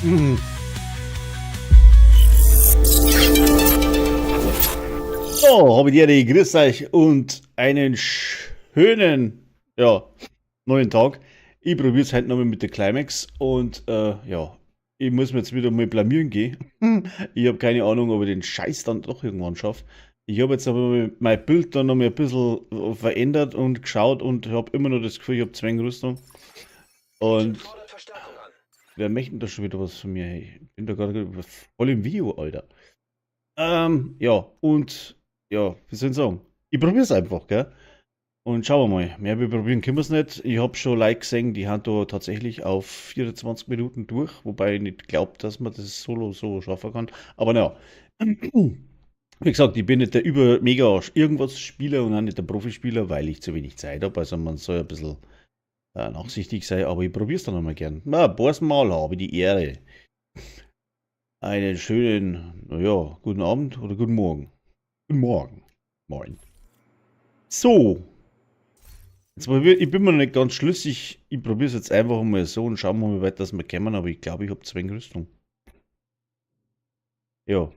So, habe ich dir, grüß euch und einen schönen, ja, neuen Tag. Ich probiere es heute nochmal mit der Climax und ja, ich muss mir jetzt wieder mal blamieren gehen. Ich habe keine Ahnung, ob ich den Scheiß dann doch irgendwann schaffe. Ich habe jetzt aber mein Bild dann nochmal ein bisschen verändert und geschaut und habe immer noch das Gefühl, ich habe Zwängrüstung. Und wer möchte denn da schon wieder was von mir? Hey, ich bin da gerade voll im Video, Alter. Ja, und ja, wie soll ich sagen? Ich probiere es einfach, gell? Und schauen wir mal. Mehr wir probieren können wir es nicht. Ich habe schon Like gesehen, die haben da tatsächlich auf 24 Minuten durch, wobei ich nicht glaube, dass man das solo so schaffen kann. Aber naja. Wie gesagt, ich bin nicht der über mega irgendwas Spieler und auch nicht der Profispieler, weil ich zu wenig Zeit habe. Also man soll ein bisschen nachsichtig sein, aber ich probiere es dann nochmal gern. Na, ein paar Mal habe ich die Ehre. Einen schönen, naja, guten Abend oder guten Morgen. Guten Morgen. Moin. So. Jetzt probier, ich bin mir noch nicht ganz schlüssig. Ich probiere es jetzt einfach mal so und schauen wir mal, wie weit das wir kommen. Aber ich glaube, ich habe zu wenig Rüstung. Ja.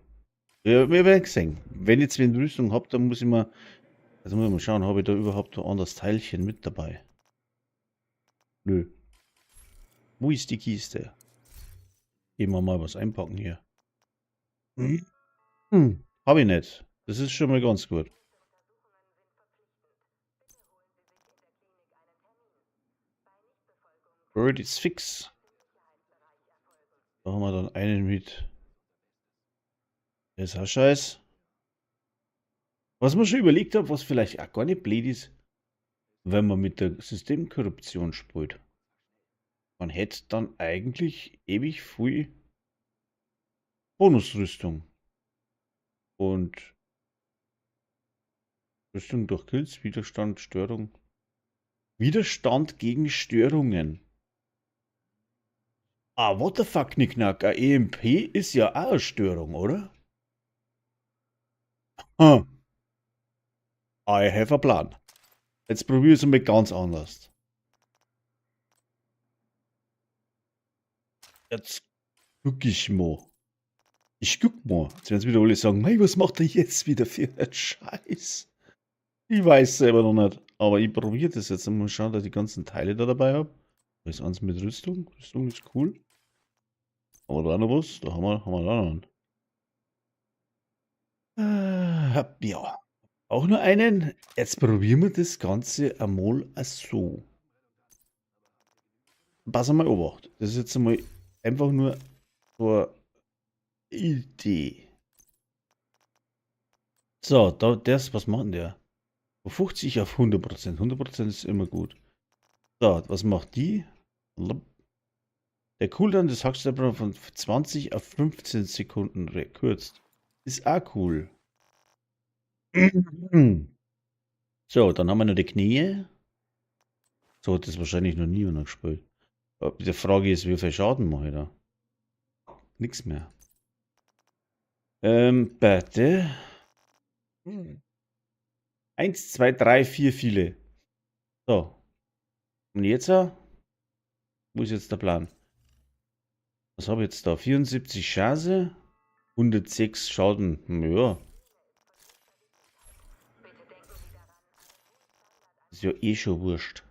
Ja, wir werden sehen. Wenn ich zu wenig Rüstung habe, dann muss ich mal. Also muss ich mal schauen, habe ich da überhaupt ein anderes Teilchen mit dabei? Nö. Wo ist die Kiste? Gehen wir mal was einpacken hier. Hm. Hm. Habe ich nicht. Das ist schon mal ganz gut. Bird ist fix. Da haben wir dann einen mit. Das ist auch scheiß. Was man schon überlegt hat, was vielleicht auch gar nicht blöd ist, wenn man mit der Systemkorruption spielt. Man hätte dann eigentlich ewig viel Bonusrüstung. Und Rüstung durch Kills, Widerstand, Störung. Widerstand gegen Störungen. Ah, what the fuck, Knickknack. Ein EMP ist ja auch eine Störung, oder? Huh. I have a plan. Jetzt probiere ich es mal ganz anders. Jetzt guck ich mal. Ich guck mal. Jetzt werden wieder alle sagen, hey, was macht er jetzt wieder für einen Scheiß? Ich weiß selber noch nicht. Aber ich probiere das jetzt mal schauen, dass ich die ganzen Teile da dabei habe. Da ist eins mit Rüstung. Rüstung ist cool. Haben wir da noch was? Da haben wir da noch einen. Ja. Auch nur einen. Jetzt probieren wir das Ganze einmal so. Pass einmal Obacht. Das ist jetzt einmal einfach nur so eine Idee. So, da, das, was macht denn der? 50 auf 100%. 100% ist immer gut. So, was macht die? Der Cooldown des Hackstepper von 20 auf 15 Sekunden gekürzt. Ist auch cool. So, dann haben wir noch die Knie. So hat das wahrscheinlich noch niemand gespielt. Die Frage ist, wie viel Schaden mache ich da? Nix mehr. Bitte. 1, 2, 3, 4, viele. So. Und jetzt? Wo ist jetzt der Plan? Was habe ich jetzt da? 74 Chance, 106 Schaden. Ja. Ist ja eh schon wurscht.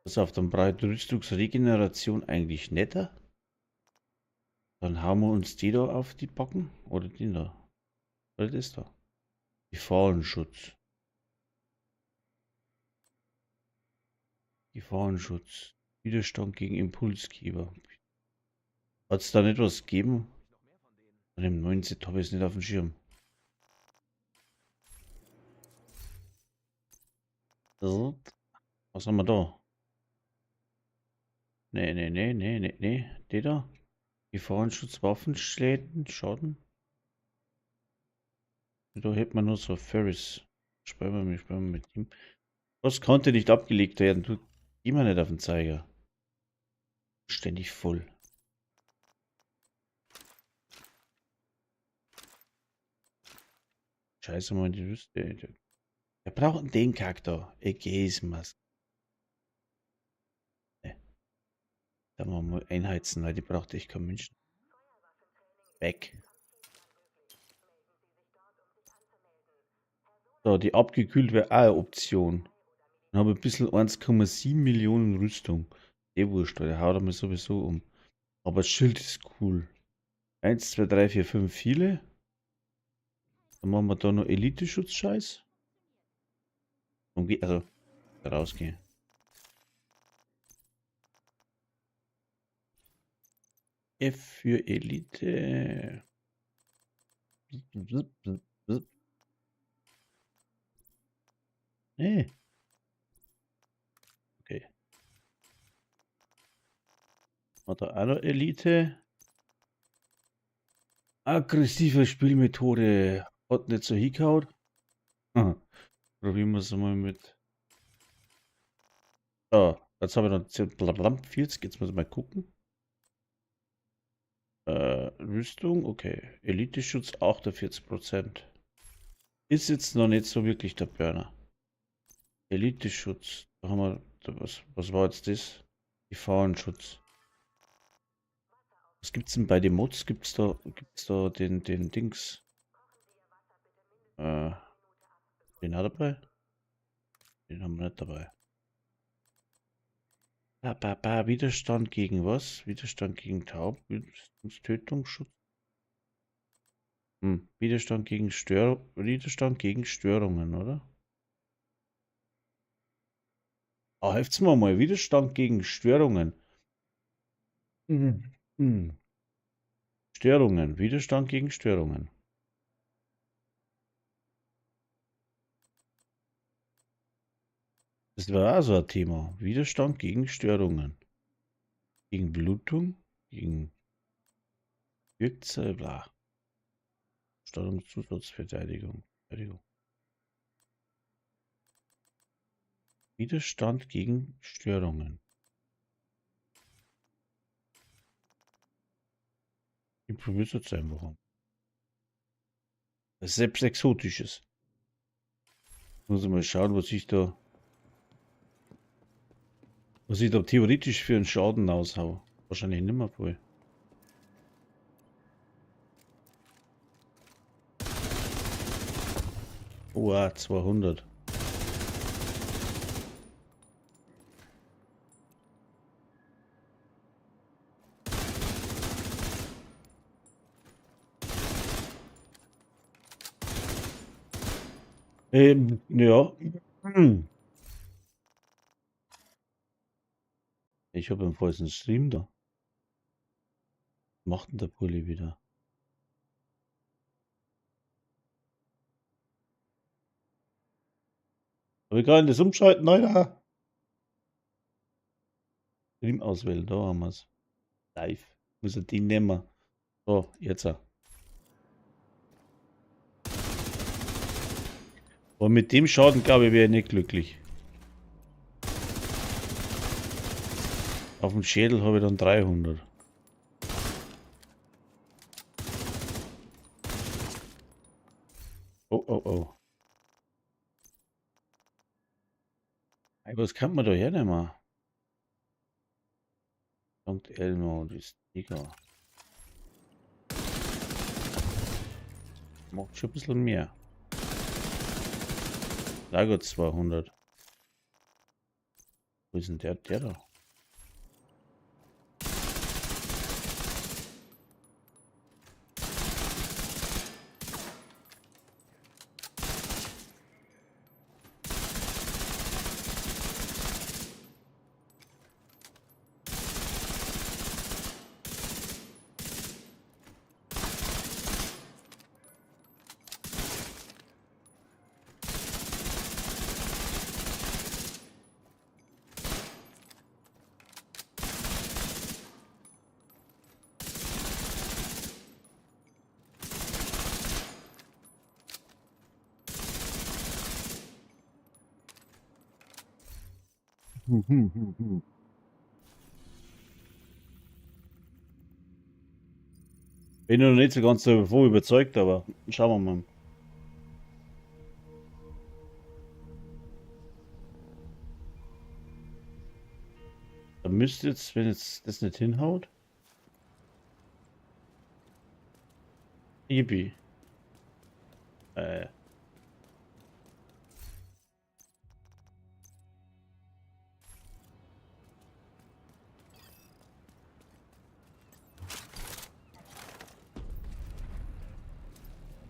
Pass auf, dann brauche ich die Rüstungsregeneration eigentlich netter. Dann hauen wir uns die da auf die Backen. Oder den da. Oder das da. Gefahrenschutz. Gefahrenschutz. Widerstand gegen Impulsgeber. Hat es da nicht was gegeben? An dem neuen Set habe ich es nicht auf dem Schirm. So. Was haben wir da? Nee, nee, nee, nee, nee, nee. Die da? Gefahrenschutz, Waffenschläden, Schaden. Da hätte man nur so Ferris. Spielen wir mit ihm. Was konnte nicht abgelegt werden? Du, geh mal nicht auf den Zeiger. Ständig voll. Scheiße mal in die Rüste. Wir brauchen den Kack da. Ägäismaske. Da haben wir mal einheizen, weil die braucht echt kein Mensch. Weg. So, die abgekühlt wäre auch eine Option. Dann habe ich ein bisschen 1,7 Millionen Rüstung. Eh wurscht, weil der haut mir sowieso um. Aber das Schild ist cool. 1, 2, 3, 4, 5, viele. Dann machen wir da noch Elite-Schutz-Scheiß. Und geht, also, rausgehen. F für Elite. Nee. Okay. Hat er auch noch Elite? Aggressive Spielmethode. Hat nicht so hingehauen. Probieren wir es mal mit. So, jetzt habe ich noch 40. Jetzt muss ich mal gucken. Rüstung, okay. Elite-Schutz 48%. Ist jetzt noch nicht so wirklich der Burner. Elite-Schutz. Da haben wir. Da, was war jetzt das? Gefahrenschutz. Was gibt's denn bei den Mods? Gibt's da den Dings? Den hat er dabei? Den haben wir nicht dabei. Ba, ba, ba, Widerstand gegen was? Widerstand gegen Taub, Tötungsschutz. Widerstand gegen Widerstand gegen Störungen, oder? Ah, helft's mir mal. Widerstand gegen Störungen. Störungen. Widerstand gegen Störungen. Das war auch so ein Thema. Widerstand gegen Störungen. Gegen Blutung, gegen Wirkzeit, bla. Störungszusatzverteidigung. Verteidigung. Widerstand gegen Störungen. Ich probiere es jetzt einfach. Das ist selbst Exotisches. Muss ich mal schauen, was ich da theoretisch für einen Schaden aushau. Wahrscheinlich nicht mehr voll. Oh, 200. Ja. Ich habe einen falschen Stream da. Was macht denn der Pulli wieder? Aber ich kann das umschalten, Alter. Stream auswählen, da haben wir's. Live. Muss er den nehmen. So, jetzt. Aber mit dem Schaden, glaube ich, wäre ich nicht glücklich. Auf dem Schädel habe ich dann 300. Oh, oh, oh. Ey, was kann man da hernehmen? Sankt Elmo, das Tiger. Macht schon ein bisschen mehr. Lager 200. Wo ist denn der da? Bin noch nicht so ganz davon überzeugt, aber schauen wir mal. müsste jetzt, wenn jetzt das nicht hinhaut. Yippie.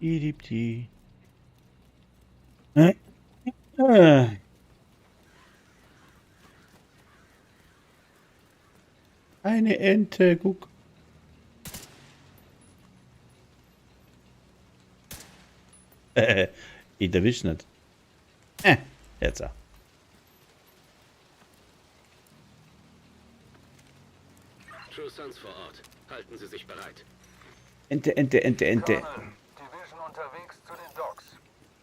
Idipti. Eine Ente, guck. Ich erwisch nicht. Jetzt auch. True Sons vor Ort. Halten Sie sich bereit. Ente, Ente, Ente, Ente. Colonel, Division unterwegs zu den Docks.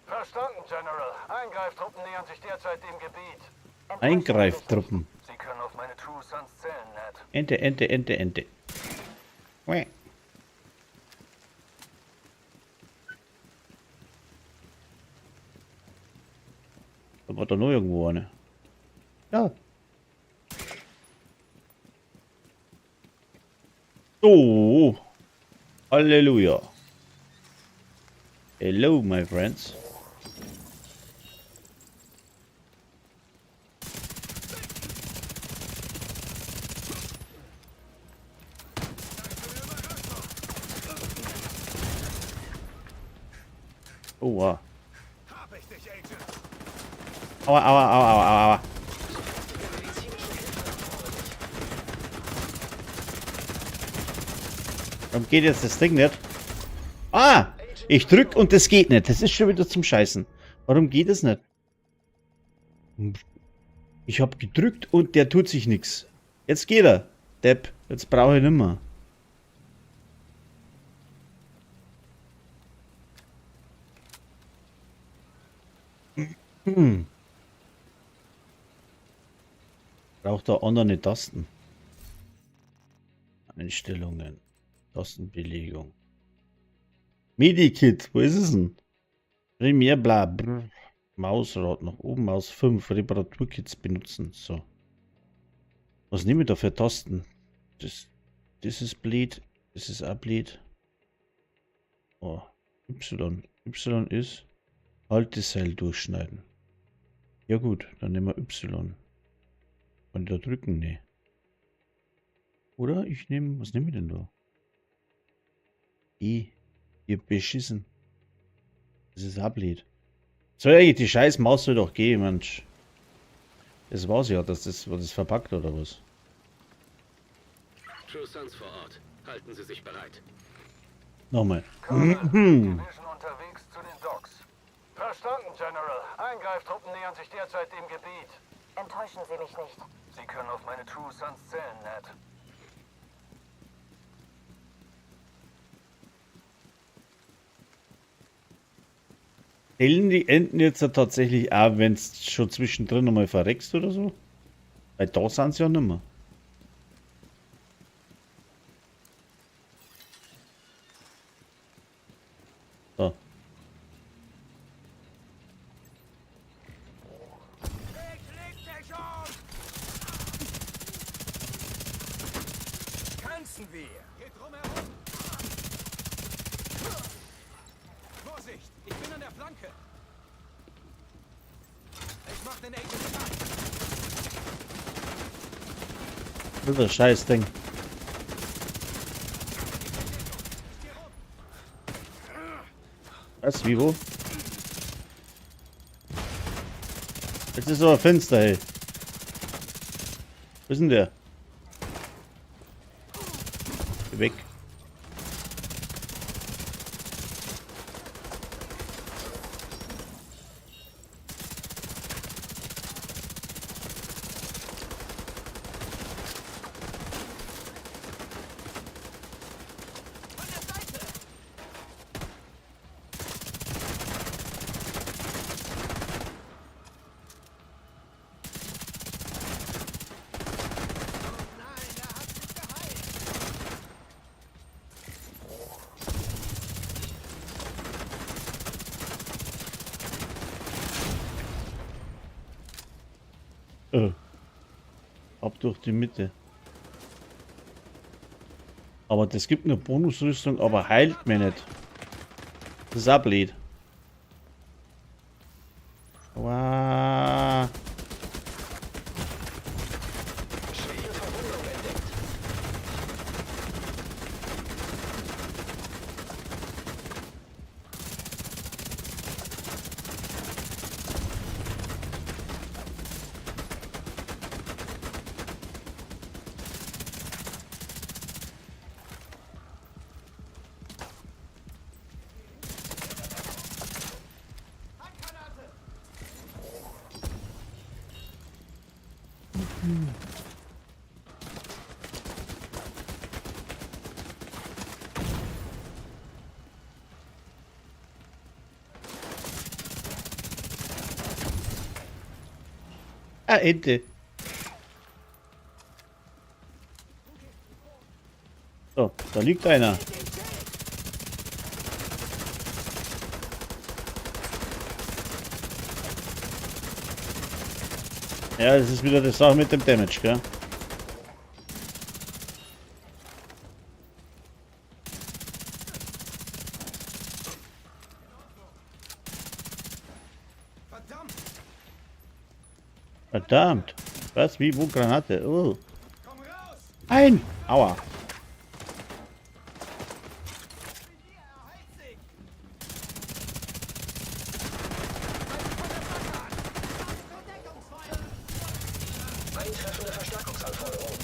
Verstanden, General. Eingreiftruppen nähern sich derzeit dem Gebiet. Eingreiftruppen. Sie können auf meine True Sons zählen, Ned. Ente, Ente, Ente, Ente. Mäh. Da war da noch irgendwo eine. Ja. So. Halleluja. Hello, my friends. Oh, wow. Aua, aua, aua, aua, aua, aua. Warum geht jetzt das Ding nicht? Ah! Ich drück und das geht nicht. Das ist schon wieder zum Scheißen. Warum geht es nicht? Ich hab gedrückt und der tut sich nix. Jetzt geht er. Depp. Jetzt brauche ich nimmer. Braucht da andere Tasten. Einstellungen. Tastenbelegung. Medikit, wo ist es denn? Primär bla. Brr. Mausrad nach oben, Maus 5. Reparaturkits benutzen. So. Was nehme ich da für Tasten? Das ist blöd. Das ist auch blöd. Oh, Y. Y ist Halteseil durchschneiden. Ja gut, dann nehmen wir Y. Kann ich da drücken? Nee. Oder ich nehme, was nehme ich denn da? E. Ihr beschissen. Das ist auch blöd. Soll eigentlich die scheiß Maus soll doch gehen, Mensch. Das war's ja, dass das, war das verpackt oder was? True Sons vor Ort. Halten Sie sich bereit. Nochmal. Colonel, Division unterwegs zu den Docks. Verstanden, General. Eingreiftruppen nähern sich derzeit dem Gebiet. Enttäuschen Sie mich nicht. Sie können auf meine True Sons zählen, Ned. Zählen die Enten jetzt ja tatsächlich auch, wenn's schon zwischendrin nochmal verreckst oder so? Weil da sind sie ja nimmer. So. Tanzen wir! Geht drumherum! Vorsicht! Ich bin an der Flanke! Ich mach den Agent frei! Das ist ein scheiß Ding. Was? Wie, wo? Jetzt ist aber finster, ey. Wo ist denn der? Geh weg. Ab durch die Mitte. Aber das gibt eine Bonusrüstung, aber heilt mir nicht. Das ist auch blöd. Wow. Schwere Verwundung entdeckt. Ah, Ente. So, da liegt einer. Ja, das ist wieder die Sache mit dem Damage, gell? Verdammt! Verdammt. Was? Wie? Wo? Granate? Oh. Komm raus! Ein! Aua. Eintreffende Verstärkungsanforderung.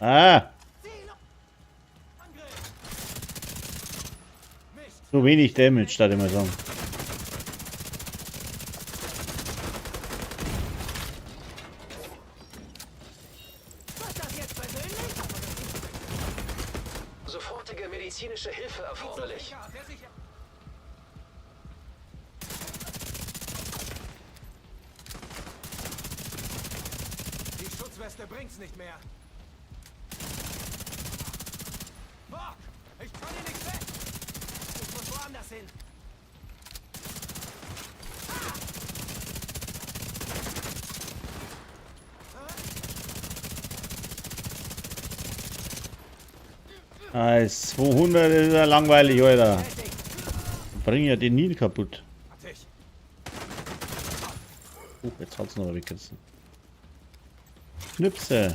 Ah! So wenig Damage, da ich mal sagen. Was das jetzt persönlich? Sofortige medizinische Hilfe erforderlich. Die Schutzweste bringt's nicht mehr. Fuck! Ich kann hier nicht weg! Ich muss woanders hin. Ah, ist 200 ist ja langweilig, Alter. Bring ja den Nil kaputt. Oh, jetzt hat's noch weggerissen. Knipse.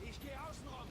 Ich gehe außen rum.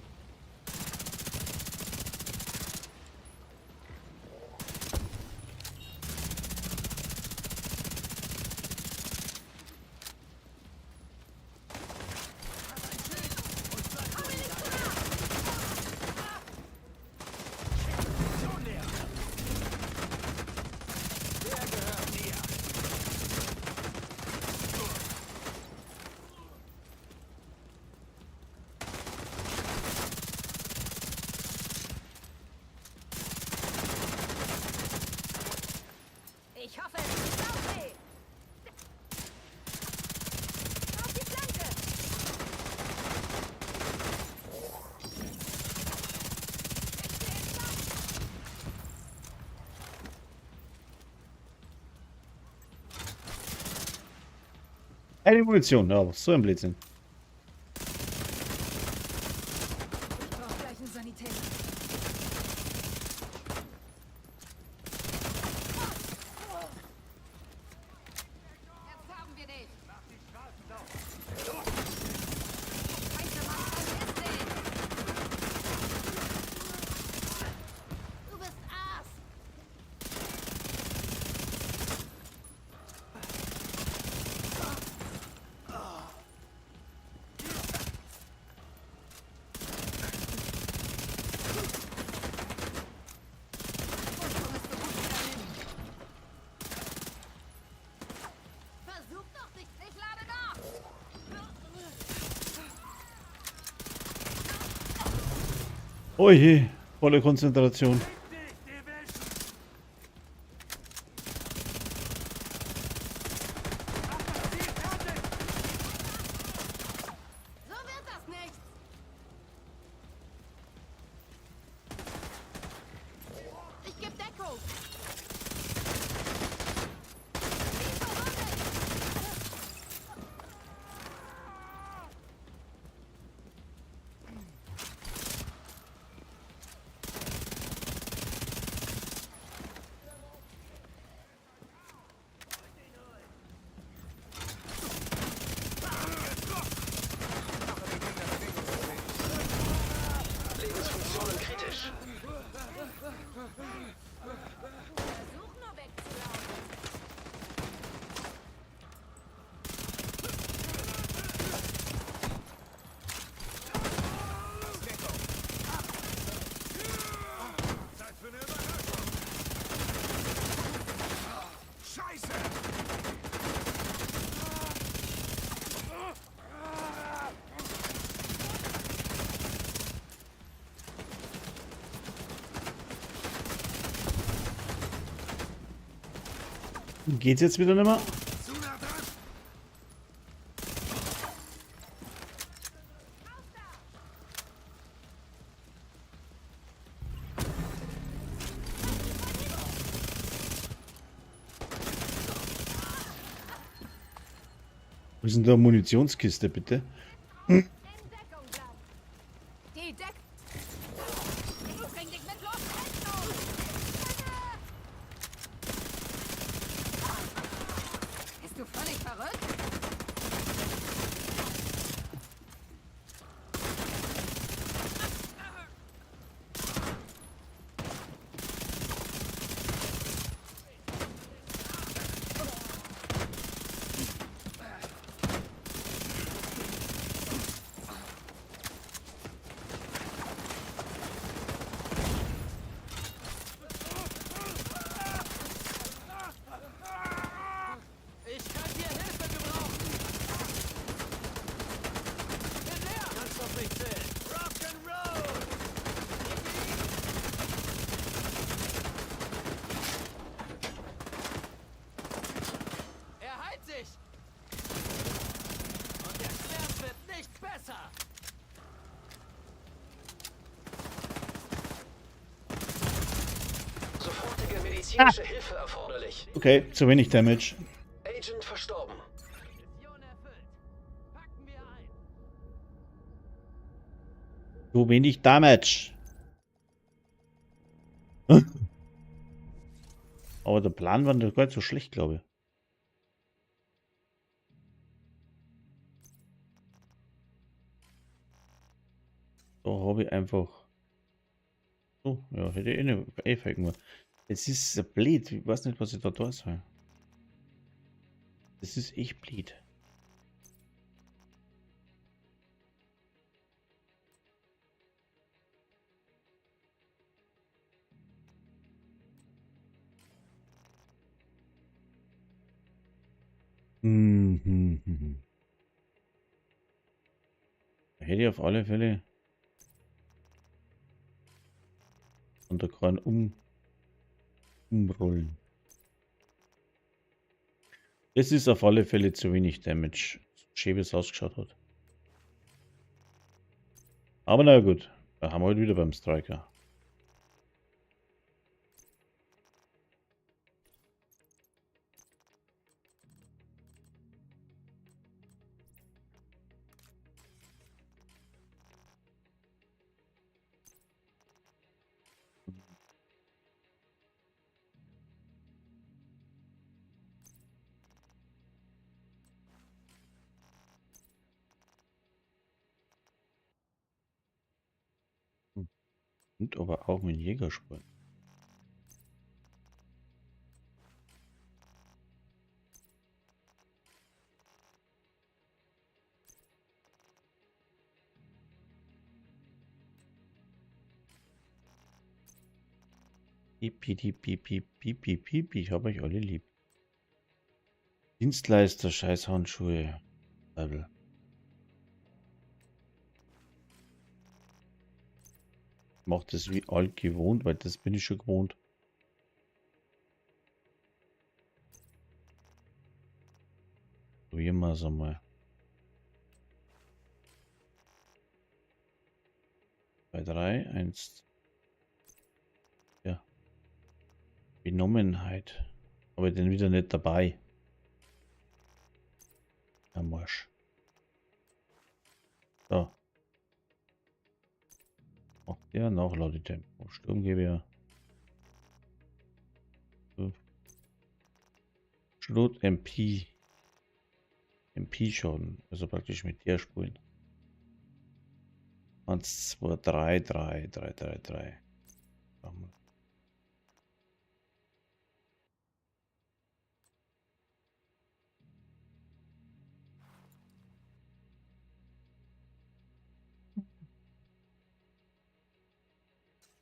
Ich hoffe, es tut auch weh. Auf die Flanke! Eine Munition, ja, aber so ein Blödsinn. Ich brauche gleich einen Sanitäter. Jetzt haben wir dich. Scheiße, Mann, vergiss dich. Du bist Aas. Oh je, volle Konzentration. So wird das nichts. Ich geb Deckung. Zieh verwundet. Lebensfunktionen kritisch. Versuch nur wegzulaufen. Zeit für eine Überraschung. Scheiße! Geht's jetzt wieder nicht mehr? Zu nah dran! Wo ist denn da eine Munitionskiste, bitte? In Deckung bleiben. Die Deck. Ich bring dich mit los. Bist du völlig verrückt? Ich kann hier Hilfe gebrauchen. Bin leer. Kannst auf mich zählen. Rock'n'Roll. Er heilt sich. Und der Schmerz wird nicht besser. Sofortige medizinische Hilfe erforderlich. Okay, zu wenig Damage. Agent verstorben. Mission erfüllt. Packen wir ein. Zu wenig Damage. Aber der Plan war nicht gar nicht so schlecht, glaube ich. Da habe ich einfach. Oh, ja, hätte ich eh nicht eh faken wollen. Es ist so blöd. Ich weiß nicht, was ich da tun soll. Das ist echt blöd. Da hätte ich auf alle Fälle und da kann umrollen. Das ist auf alle Fälle zu wenig Damage. So schön, wie es ausgeschaut hat. Aber na gut, da haben wir heute wieder beim Striker. Und aber auch mit Jägersport. Piep, piep, piep, piep, piep, piep, piep, ich hab euch alle lieb. Dienstleister, scheiß Handschuhe. Teufel. Mache das wie alt gewohnt, weil das bin ich schon gewohnt. Probieren wir es einmal. 2, 3, 1. Ja. Benommenheit. Aber den wieder nicht dabei. Am Arsch. So. Ach, der Nachladetempo. Sturmgewehr. Schrot MP. MP-Schaden. Also praktisch mit der Spulen. 1, 2, 3, 3, 3, 3, 3.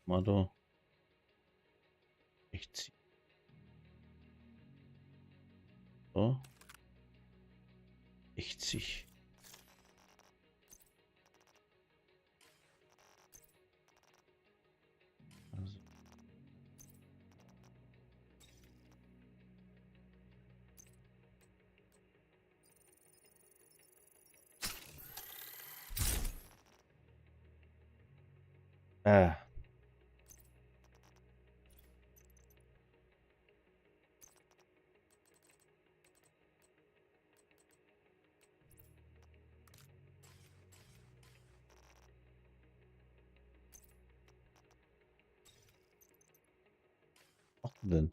Mal da. 60. So. 60. Also. Denn?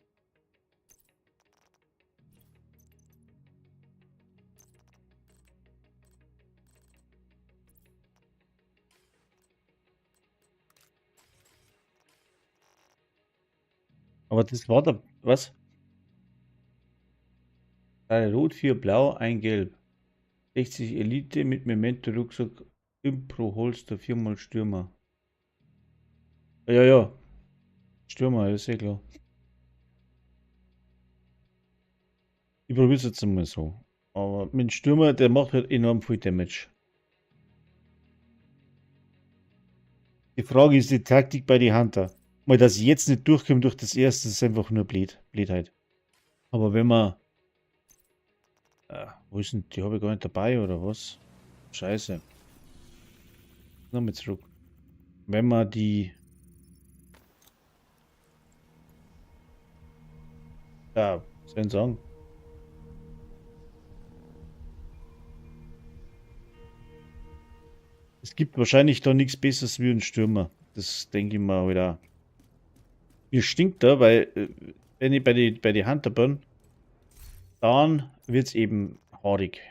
Aber das war da, was? 3 Rot, 4 Blau, 1 Gelb. 60 Elite mit Memento Rucksack, Impro Holster, 4x Stürmer. Ja, ja. Stürmer, ist eh klar. Ich probiere es jetzt einmal so. Aber mit dem Stürmer, der macht halt enorm viel Damage. Die Frage ist die Taktik bei den Hunter. Mal, dass ich jetzt nicht durchkomme durch das erste, ist einfach nur Blödheit. Aber wenn man... wo ist denn... Die habe ich gar nicht dabei, oder was? Scheiße. Nochmal zurück. Wenn man die... Ja, was soll ich sagen? Es gibt wahrscheinlich da nichts Besseres wie ein Stürmer. Das denke ich mal wieder. Mir stinkt da, weil wenn ich bei die Hunter bin, dann wird's eben haarig.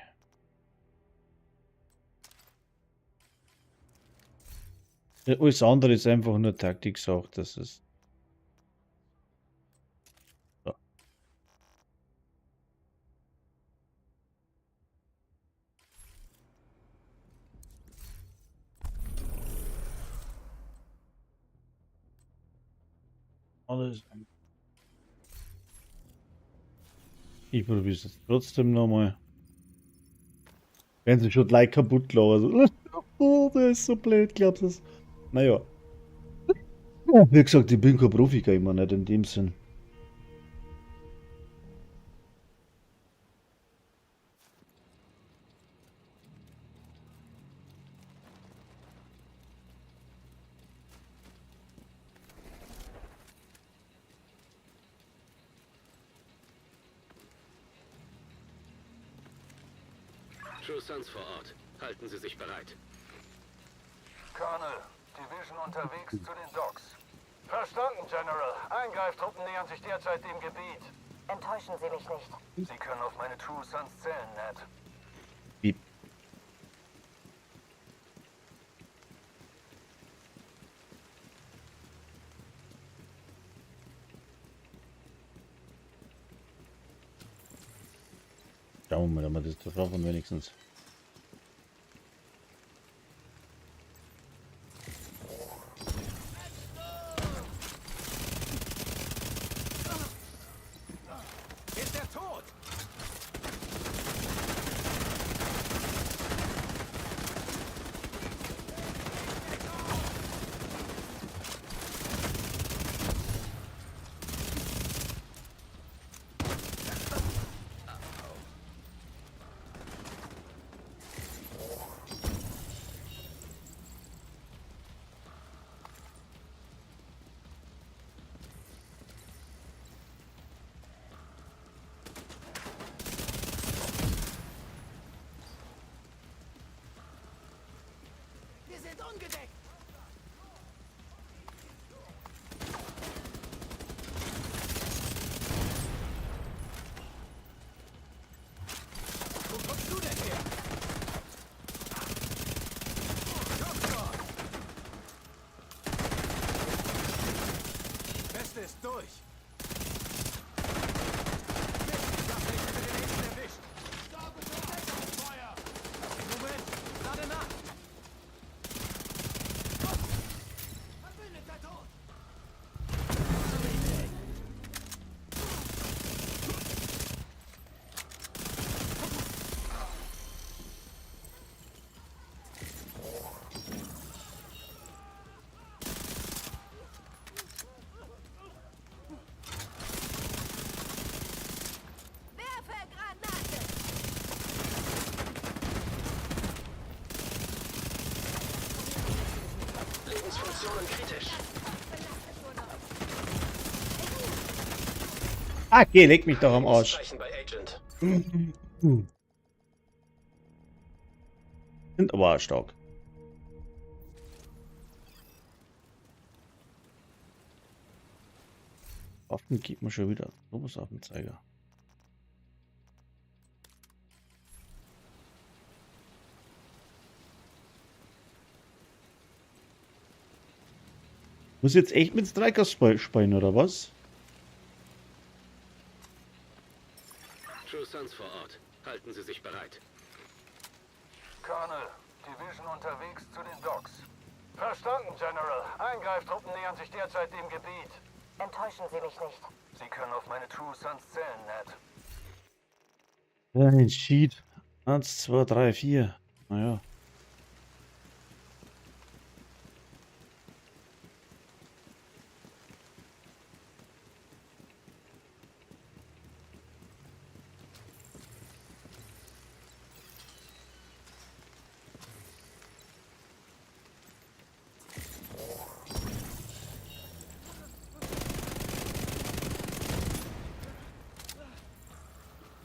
Alles andere ist einfach nur Taktiksache, das ist. So. Alles. Ich probiere es jetzt trotzdem nochmal. Werden sie schon gleich kaputt gelaufen. Oh, der ist so blöd, glaubst du das? Naja. Wie gesagt, ich bin kein Profi-Gamer, nicht in dem Sinn. True Sons vor Ort. Halten Sie sich bereit. Colonel, Division unterwegs zu den Docks. Verstanden, General. Eingreiftruppen nähern sich derzeit dem Gebiet. Enttäuschen Sie mich nicht. Sie können auf meine True Sons zählen, Ned. Wie? Schauen wir mal, ob wir das da schaffen wenigstens. Ist er tot? Ungedeckt! Wo kommst du denn her? Komm schon! Beste ist durch! Mist, ich dachte, ich hätte den nächsten erwischt. Moment, lade nach! Verbündeter tot! Werfe Granate! Lebensfunktionen kritisch. Ah, geh, leck mich doch am Arsch. Zeichen bei Agent. Sind aber auch stark. Waffen gibt man schon wieder. Sowas auf den Zeiger. Muss jetzt echt mit Strikers spielen, oder was? True Sons vor Ort. Halten Sie sich bereit. Colonel, Division unterwegs zu den Docks. Verstanden, General. Eingreiftruppen nähern sich derzeit dem Gebiet. Enttäuschen Sie mich nicht. Sie können auf meine True Sons zählen, Ned. Ein Sheet. 1, 2, 3, 4. Naja.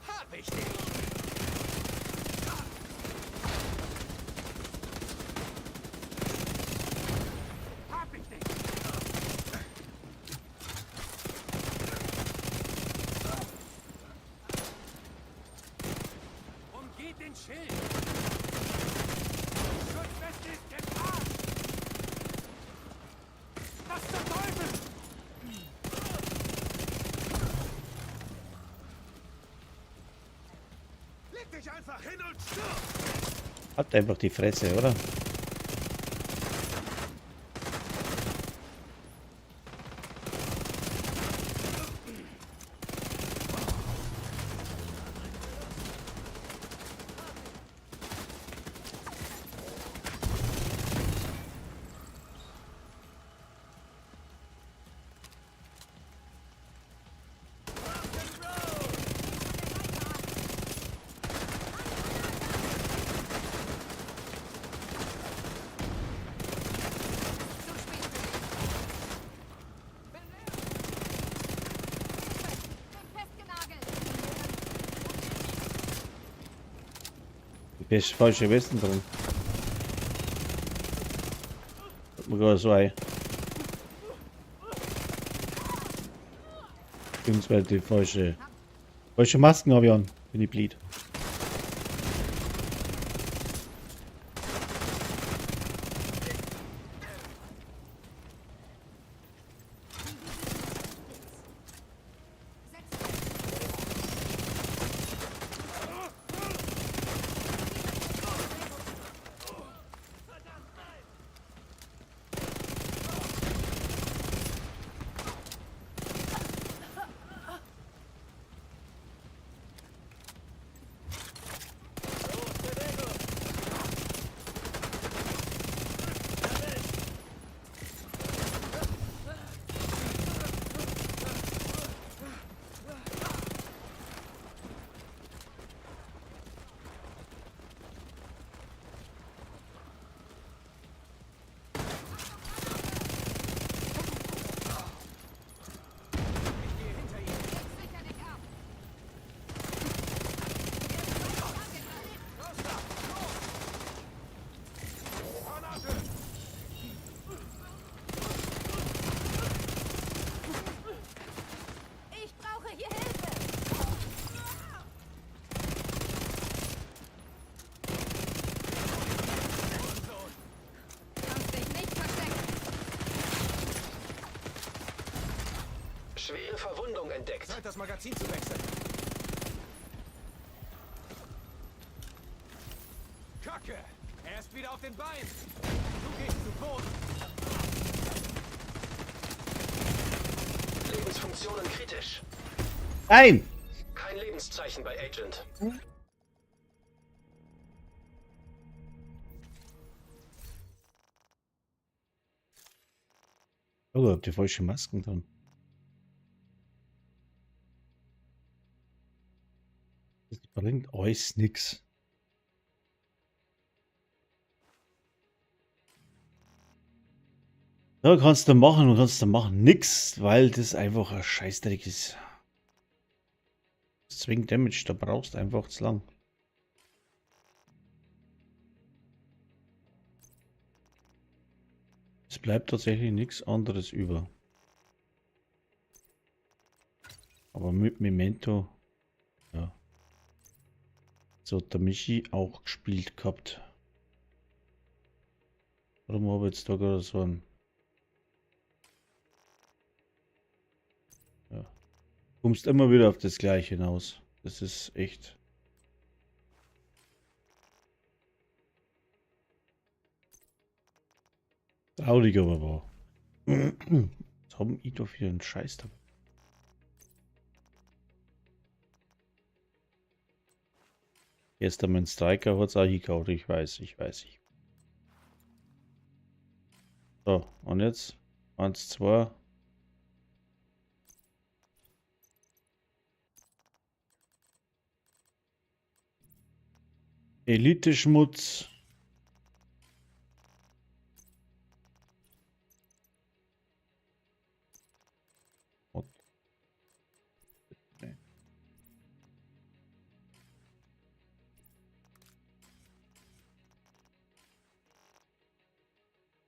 Hab ich dich! Hab ich dich! Umgeht den Schild! Schutzweste ist im Arsch! Was zum Teufel? Leg dich einfach hin und stirb! Hat einfach die Fresse, oder? Zu spät für dich. Bin leer. Hilfe! Bin festgenagelt. Die beste falsche Westen drin. Hat mir gerade so ein. Beziehungsweise die falsche. Falsche Masken habe ich an, bin ich blöd. Schwere Verwundung entdeckt. Zeit, das Magazin zu wechseln. Kacke! Er ist wieder auf den Beinen! Du gehst zu Boden! Lebensfunktionen kritisch. Nein! Kein Lebenszeichen bei Agent. Oh, ich hab die falsche Masken dran. Das bringt alles nix. Da kannst du machen und kannst du machen nix, weil das einfach ein Scheißdreck ist. Zwing Damage, da brauchst du einfach zu lang. Es bleibt tatsächlich nichts anderes über. Aber mit Memento, ja. So hat der Michi auch gespielt gehabt. Warum habe ich jetzt da gerade so ein... Ja. Kommst immer wieder auf das Gleiche hinaus. Das ist echt... Traurig, aber wahr. Was haben ich da für einen Scheiß dabei? Erst einmal ein Striker hat's auch hingehauen, ich weiß, ich weiß. Ich. So, und jetzt? 1, 2. Elite-Schmutz.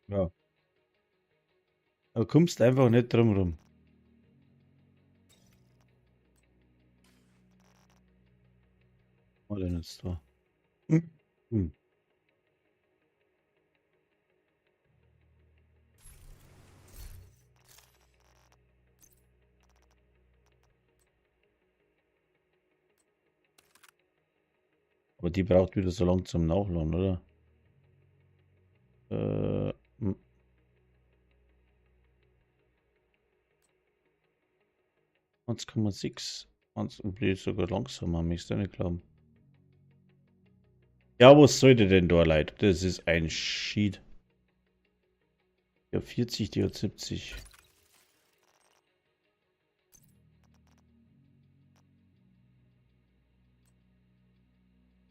Ja. Du kommst einfach nicht drum rum. Was denn jetzt da? Aber die braucht wieder so lang zum Nachladen, oder? 1,6. 1, und die ist sogar langsamer, möchtest du nicht glauben. Ja, was sollte denn da, Leute? Das ist ein Sheet. Die hat 40, die hat 70.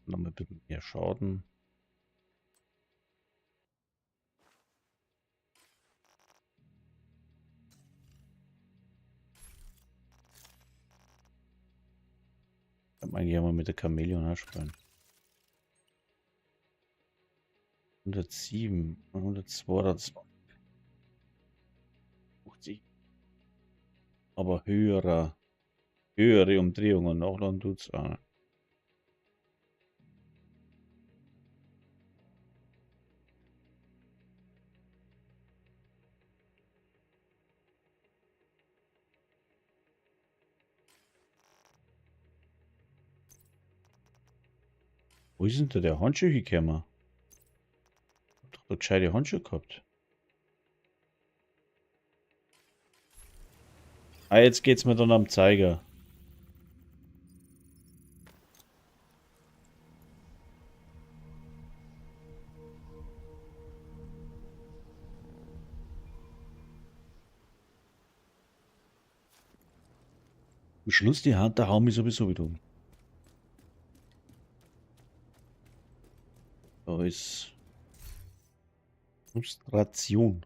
Nochmal ein bisschen mehr Schaden. Kann man eigentlich auch mal mit der Chameleon anspielen. 107, 122, 50. Aber höhere Umdrehungen nachladen tut's auch. Wo ist denn da der Handschuh hingekommen? Ich hab doch da gescheite Handschuhe gehabt. Ah, jetzt geht's mir dann am Zeiger. Am Schluss die Hand, da hauen mich sowieso wieder um. Da ist Frustration.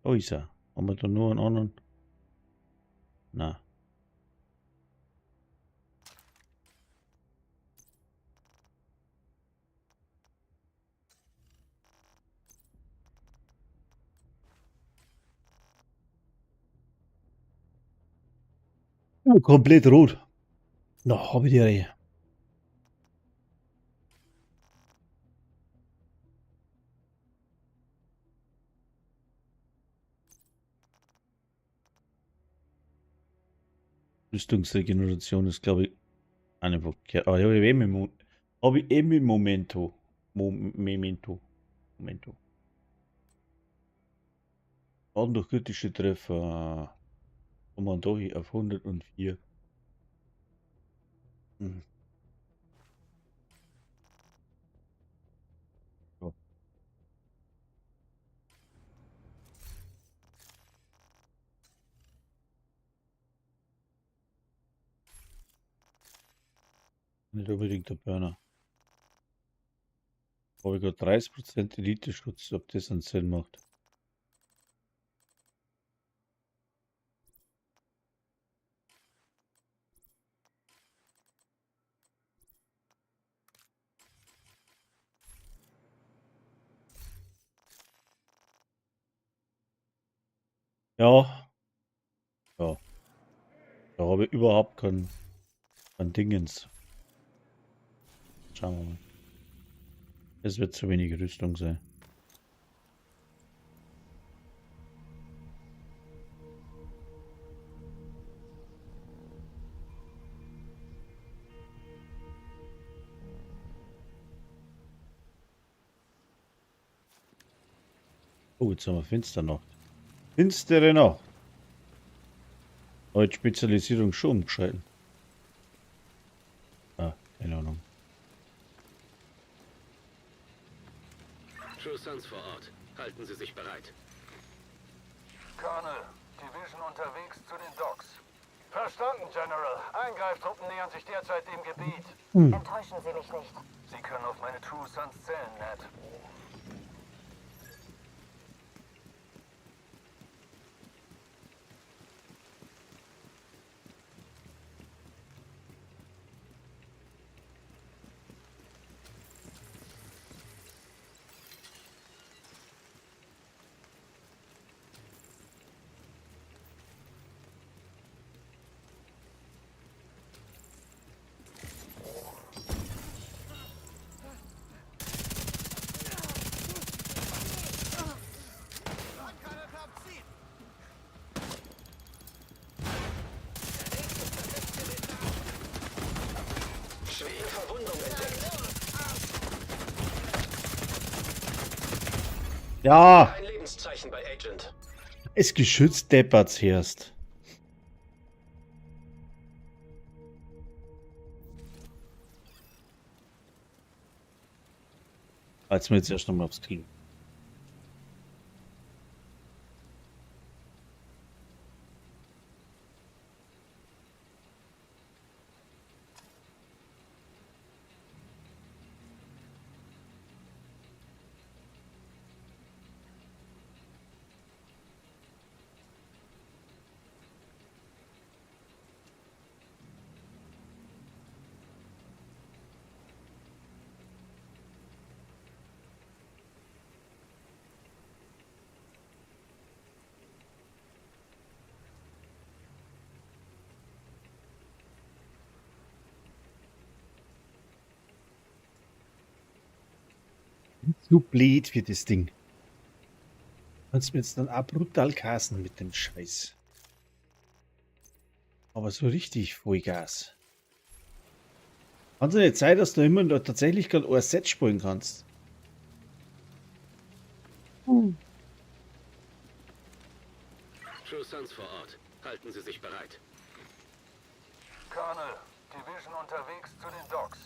Da ist er. Haben wir da nur einen anderen? Na. Oh, komplett rot. Na, hab ich die Reihe. Rüstungsregeneration ist, glaube ich, eine verkehrt. Aber habe ich eh mit Momento. Memento. Momento. Schaden durch kritische Treffer. Kommen wir da hier auf 104. Hm. Ja. Nicht unbedingt der Burner. Habe ich gerade 30% Elite-Schutz, ob das einen Sinn macht. Ja. Ja. Da habe ich überhaupt kein Dingens. Schauen wir mal. Es wird zu wenig Rüstung sein. Oh, jetzt haben wir Finsternacht. Finstere Nacht. Heute Spezialisierung schon umgeschalten. Ah, keine Ahnung. True Sons vor Ort. Halten Sie sich bereit. Colonel, Division unterwegs zu den Docks. Verstanden, General. Eingreiftruppen nähern sich derzeit dem Gebiet. Enttäuschen Sie mich nicht. Sie können auf meine True Sons zählen, Ned. Schwere Verwundung entdeckt. Ja! Kein Lebenszeichen bei Agent. Es geschützt deppert's erst. Als wir jetzt erst nochmal aufs Klo. So blöd wird das Ding. Kannst mir jetzt dann auch brutal kassen mit dem Scheiß. Aber so richtig Vollgas. Kannst du nicht sein, dass du immer noch tatsächlich gerade ein Set spielen kannst? True Sons vor Ort. Halten Sie sich bereit. Colonel, Division unterwegs zu den Docks.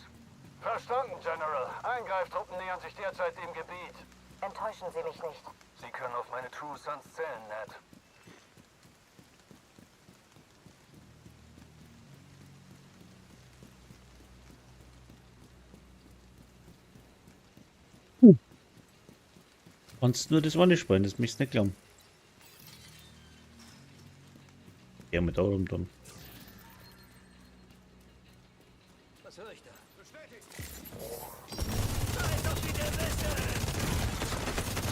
Verstanden, General. Eingreiftruppen nähern sich derzeit dem Gebiet. Enttäuschen Sie mich nicht. Sie können auf meine True Sons zählen, Ned. Kannst nur das eine spielen, das möchtest du nicht glauben. Ja, mit darum dann. Was höre ich da? Bestätigt.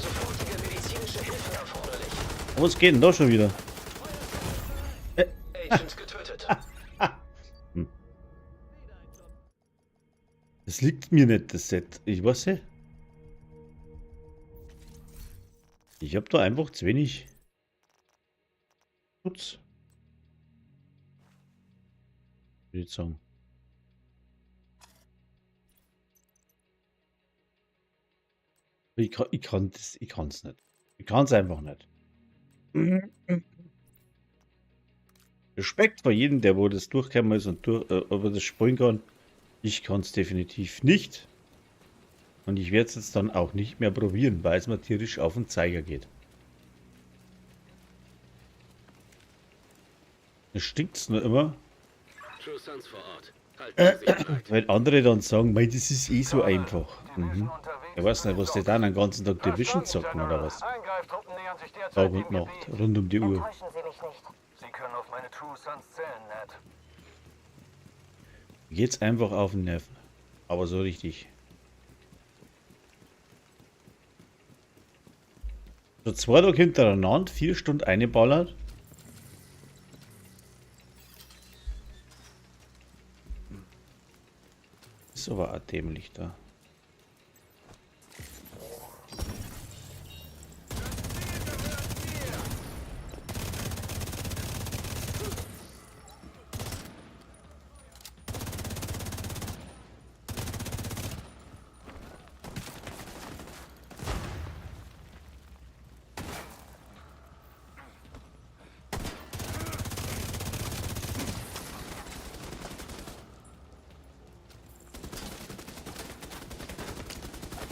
Sofortige medizinische Hilfe erforderlich. Oh, was geht denn da schon wieder? Agent getötet. Das liegt mir nicht, das Set. Ich weiß nicht. Ich habe da einfach zu wenig Schutz. Würde ich sagen. Ich kann das, ich kann's nicht. Ich kann's einfach nicht. Respekt vor jedem, der wo das durchgekommen ist und durch, ob er das spielen kann. Ich kann's definitiv nicht. Und ich werde es jetzt dann auch nicht mehr probieren, weil es mir tierisch auf den Zeiger geht. Es stinkt's nur immer. True Sons vor Ort. Halten Sie sich bereit. Weil andere dann sagen, mei, das ist eh so einfach. Mhm. Ich weiß nicht, was die dann den ganzen Tag Division zocken oder was. Eingreiftruppen nähern sich derzeit Tag und dem Nacht, Gebiet. rund um die Uhr. Enttäuschen Sie mich nicht. Sie können auf meine True Sons zählen, Ned. Geht's einfach auf den Nerven. Aber so richtig. So 2 Tage hintereinander, 4 Stunden eingeballert. Ist aber auch dämlich da.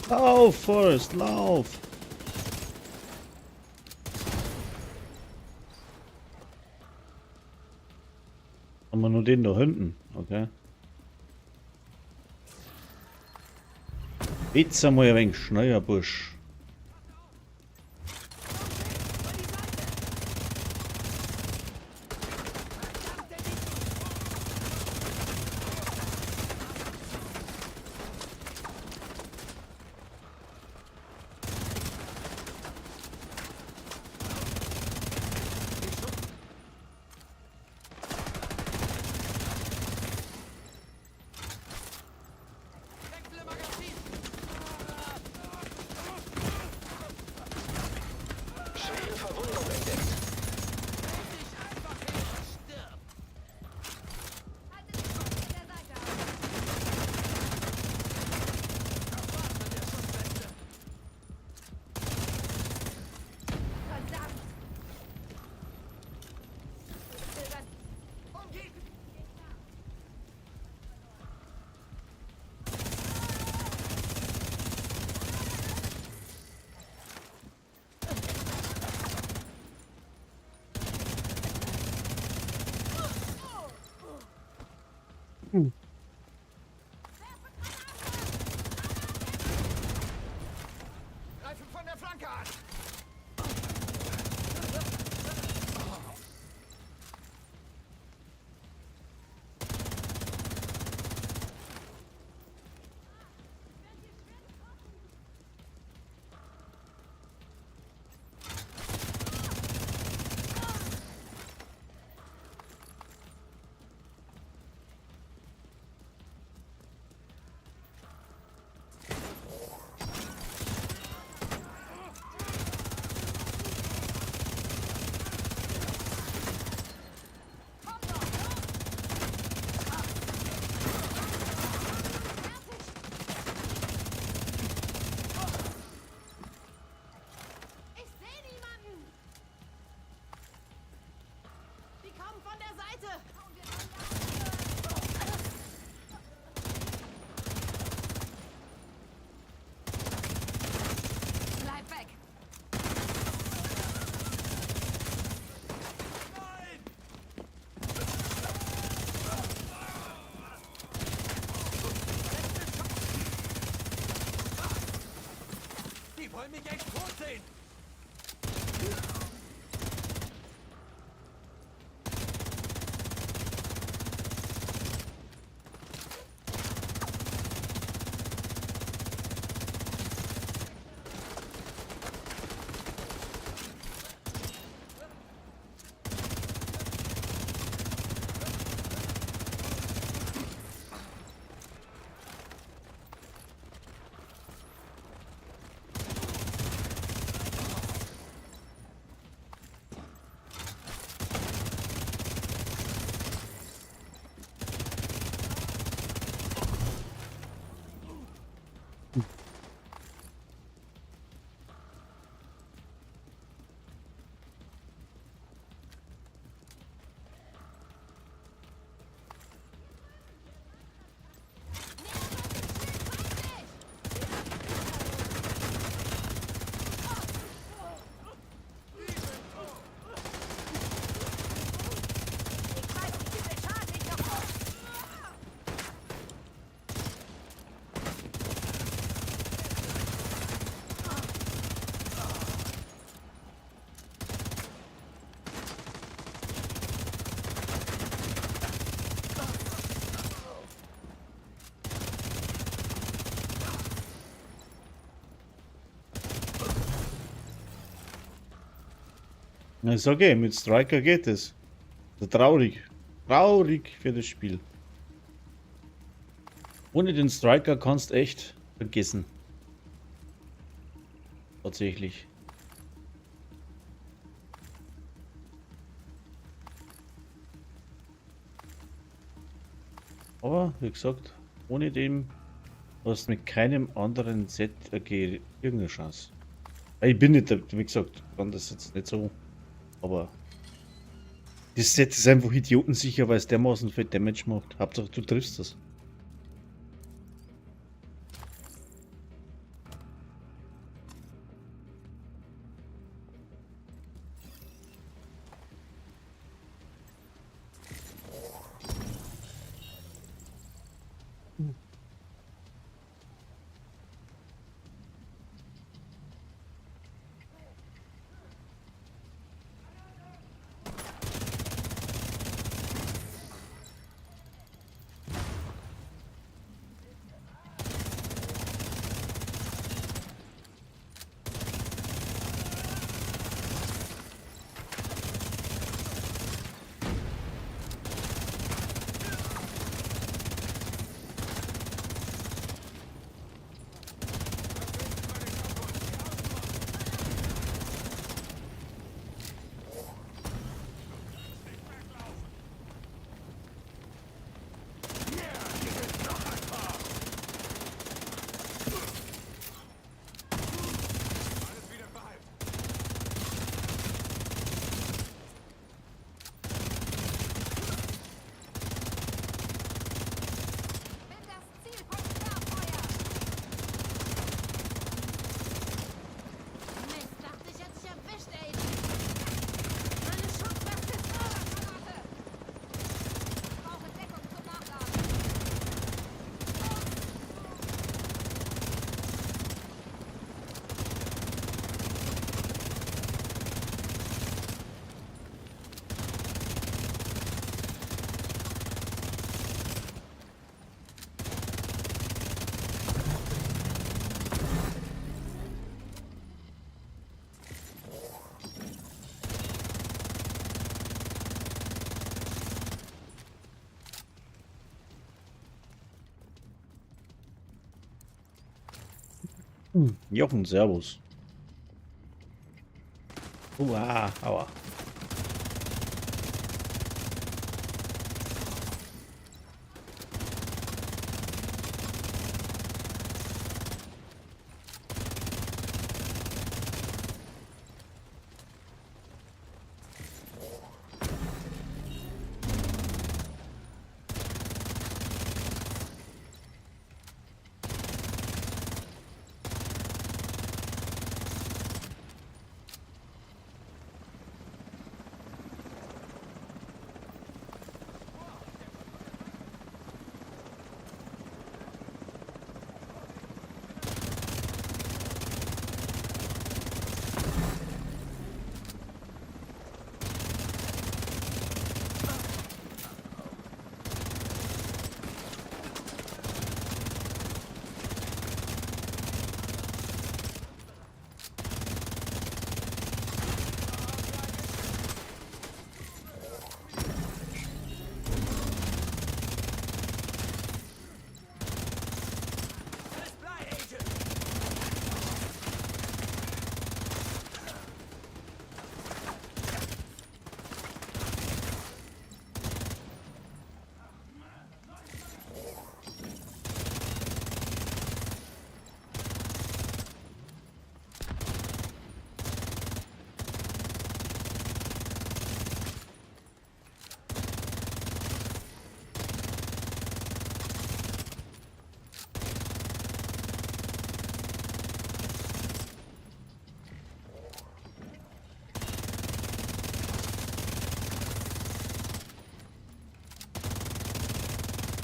Lauf, Forrest, lauf! Haben wir nur den da hinten, okay. Jetzt einmal ein wenig schneller, Bursch. Schwere Verwundung entdeckt. Haltet dich von der Seite auf. Verdammt! Greifen von der Flanke an! Ich sehe niemanden! Die kommen von der Seite! Bleib weg! Die wollen mich echt tot sehen! Na, ist okay, mit Striker geht es. Traurig. Traurig für das Spiel. Ohne den Striker kannst echt vergessen. Tatsächlich. Aber, wie gesagt, ohne dem hast du mit keinem anderen Set irgendeine Chance. Ich bin nicht, wie gesagt, kann das jetzt nicht so, aber das Set ist einfach idiotensicher, weil es dermaßen viel Damage macht. Hauptsache du triffst das. Jochen, servus. Uah, aua.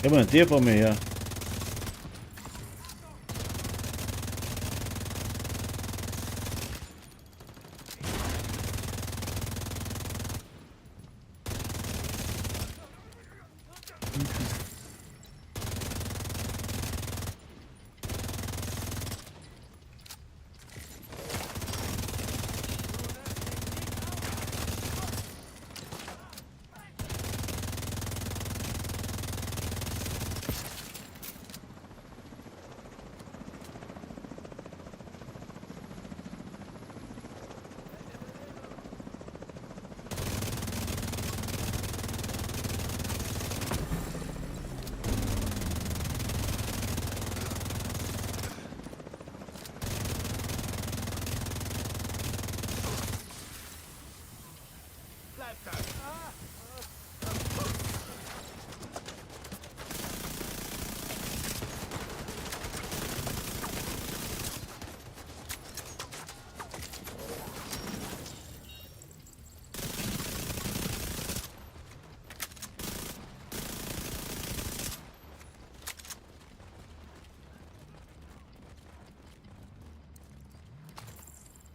Ja, aber der vor mir her. Bleibt das.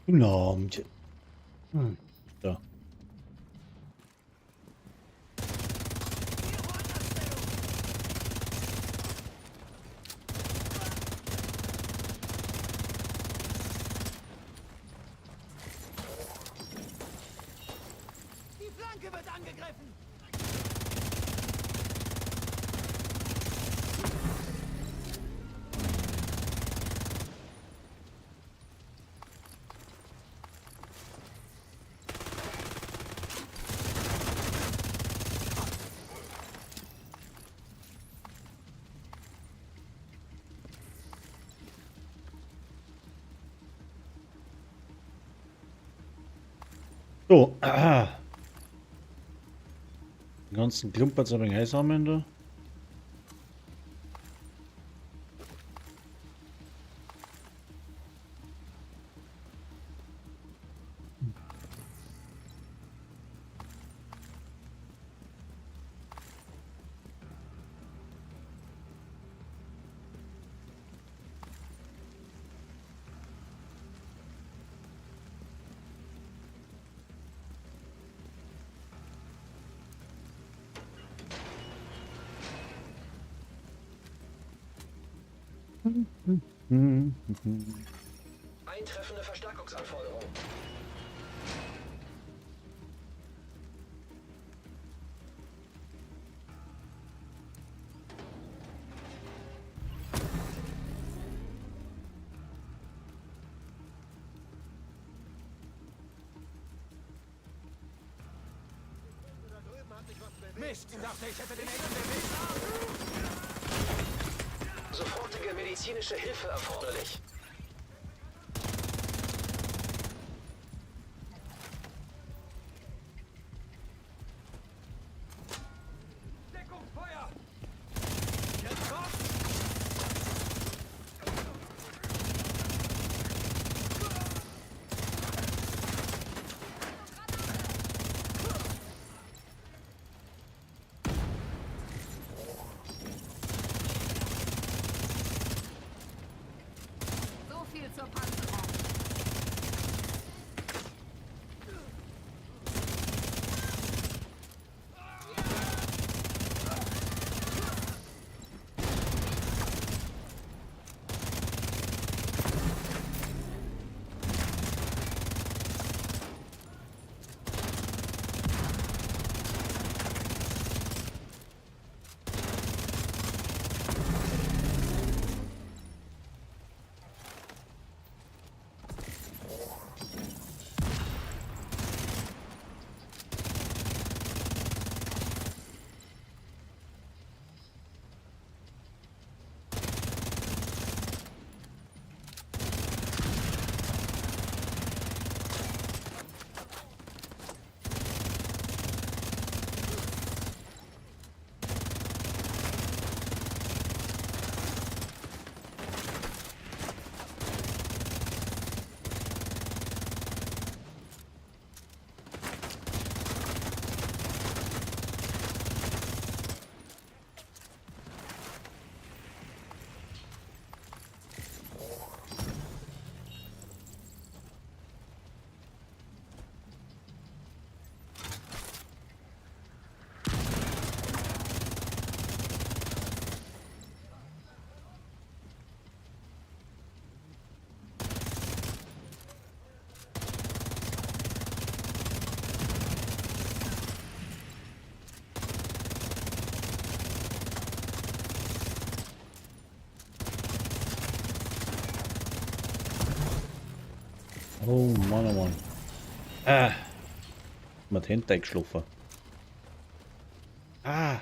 Guten Abend. Da. Die Flanke wird angegriffen. So, aha. Den ganzen Klumpatz ein wenig einsammeln da. Eintreffende Verstärkungsanforderung. Mist, dachte ich hätte den Engel bewegt. Sofortige medizinische Hilfe erforderlich. Deckung, Feuer! Jetzt kommt's! So viel zur Panzerung. Oh Mann, oh Mann. Ah. Mit Hände eingeschlafen. Ah.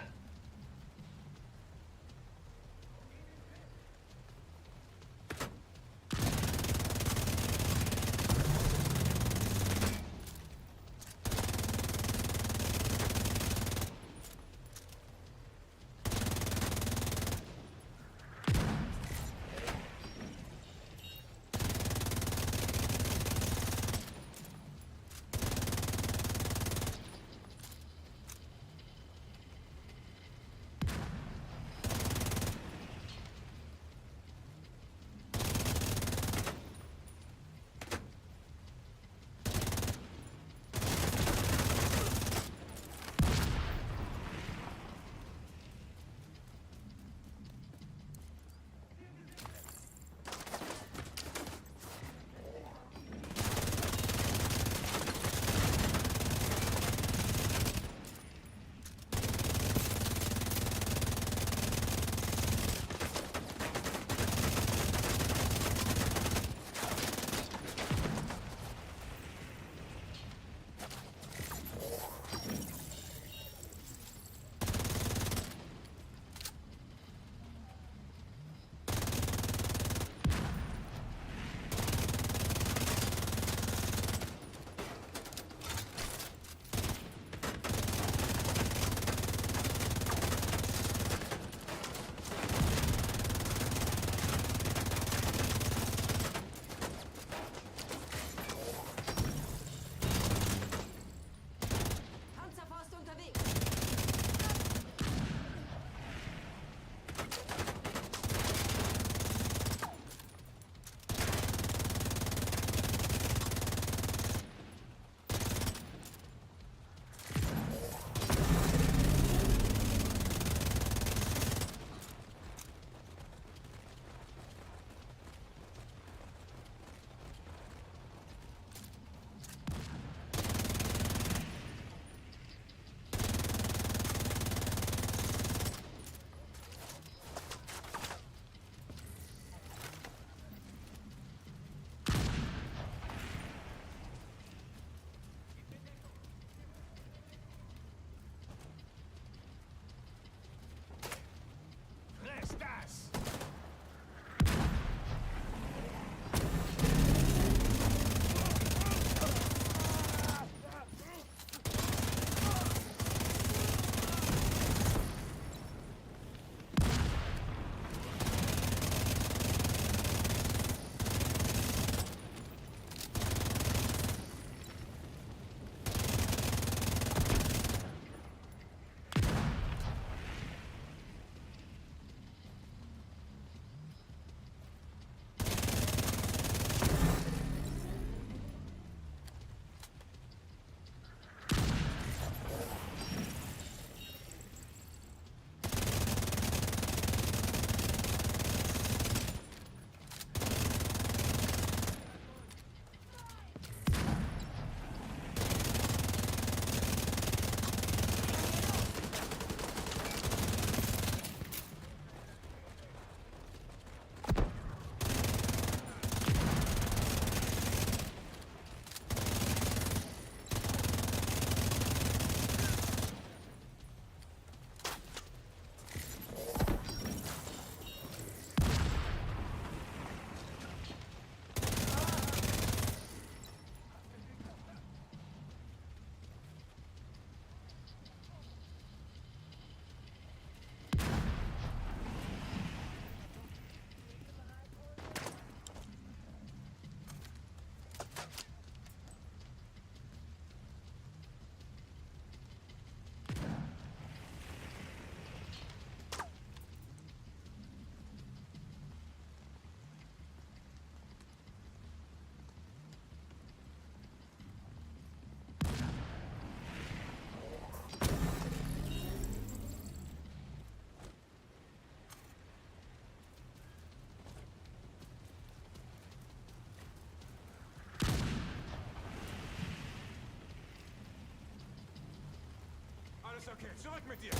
Alles okay, zurück mit dir!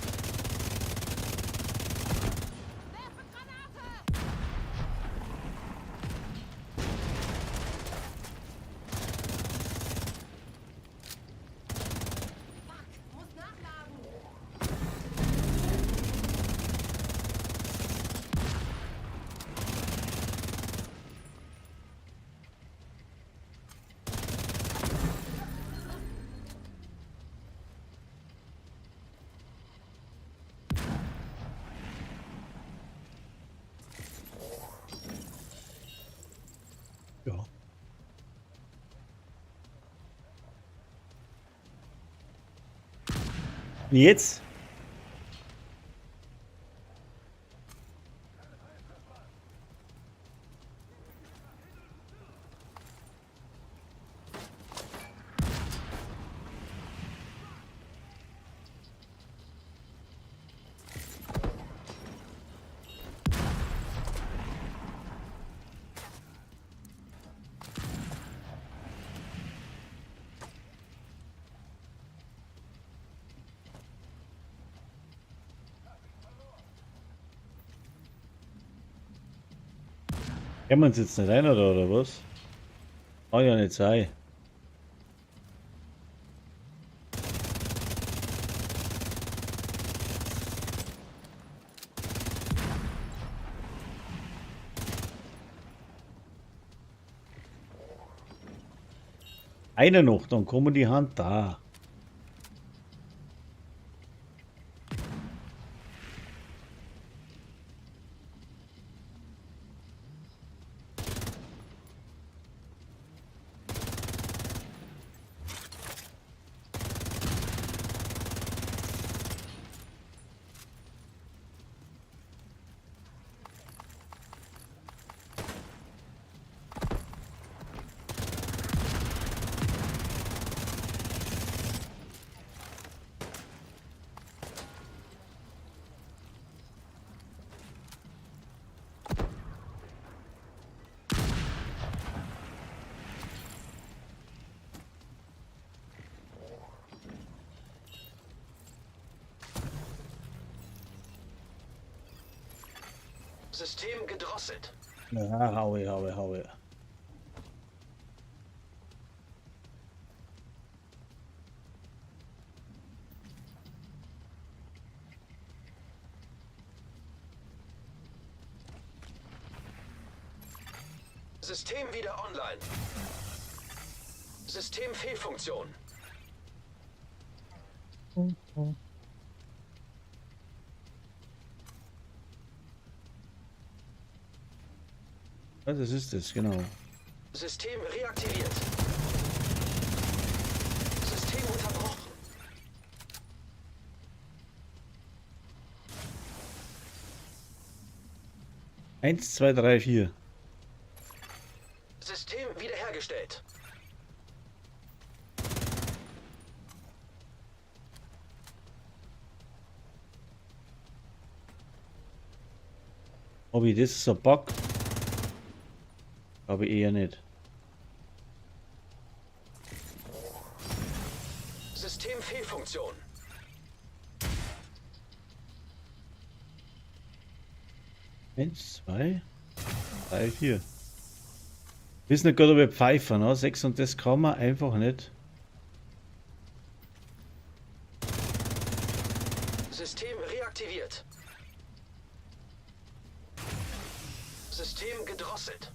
Werfe Granate! Fuck, muss nachladen. Ja. Und jetzt? Können wir uns jetzt nicht rein oder was? Kann ja nicht sein. Einer noch, dann kommen die Hand da. System gedrosselt. Ja, haue, haue, haue. System wieder online. Systemfehlfunktion. Ja, das ist es, genau. System reaktiviert. System unterbrochen. Eins, zwei, drei, vier. System wiederhergestellt. Ob ich das so Bug? Glaube ich eher nicht. Systemfehlfunktion. Eins, zwei, drei, vier. Wissen nicht gerade, ob ich Pfeifer, ne? Sechs und das kann man einfach nicht. System reaktiviert. System gedrosselt.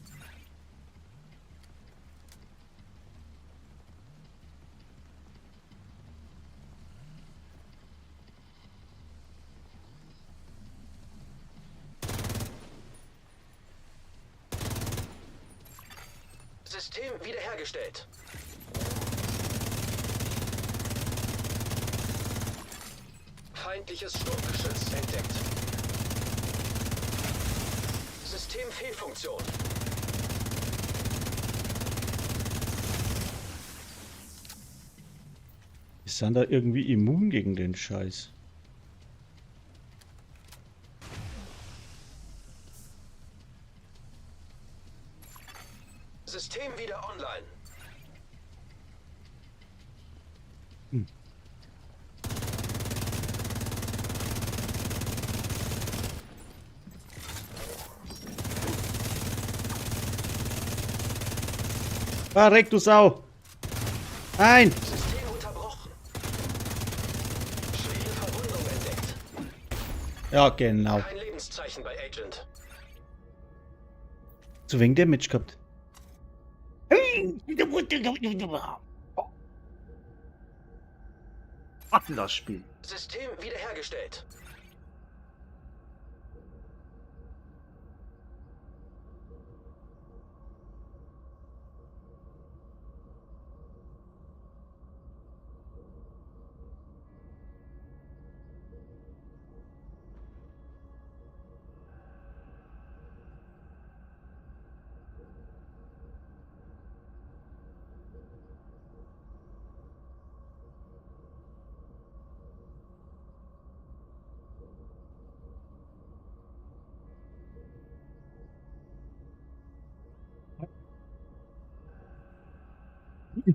System wiederhergestellt. Feindliches Sturmgeschütz entdeckt. Systemfehlfunktion. Die sind da irgendwie immun gegen den Scheiß. System wieder online. Verreck, du Sau! Nein! System unterbrochen. Schwere Verwundung entdeckt. Ja, genau. Kein Lebenszeichen bei Agent. Zu wenig Damage gehabt. Das Spiel. System wiederhergestellt.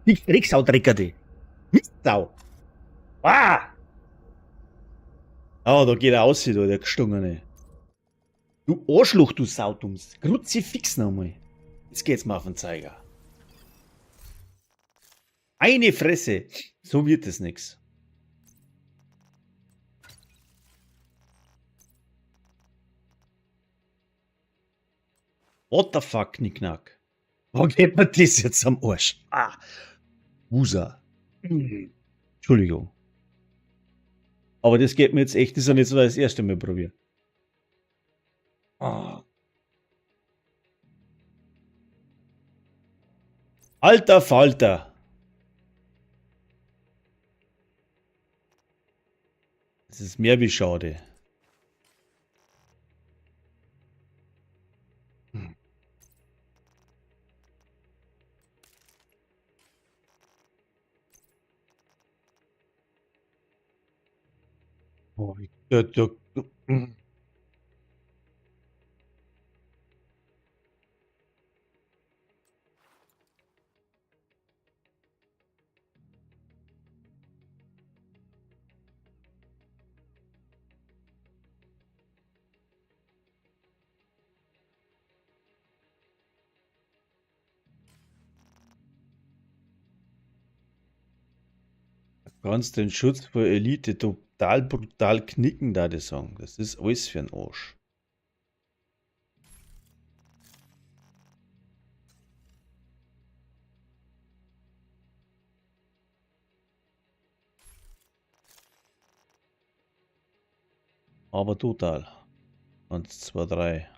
Die Drecksau, Drecker, die. Mistsau. Ah! Ah, da geht er aus, da, der Gestungene. Du Arschloch, du Saudums. Kruzifix nochmal. Jetzt geht's mal auf den Zeiger. Eine Fresse. So wird es nix. What the fuck, Knickknack? Wo geht mir das jetzt am Arsch? Ah. Wusa. Entschuldigung. Aber das geht mir jetzt echt, das ist ja nicht so, dass ich das erste Mal probiere. Ah. Alter Falter. Das ist mehr wie schade. Oh, ich, da, da, da. Kannst den Schutz vor Elite total brutal knicken, da die sagen. Das ist alles für den Arsch. Aber total. 1, 2, 3.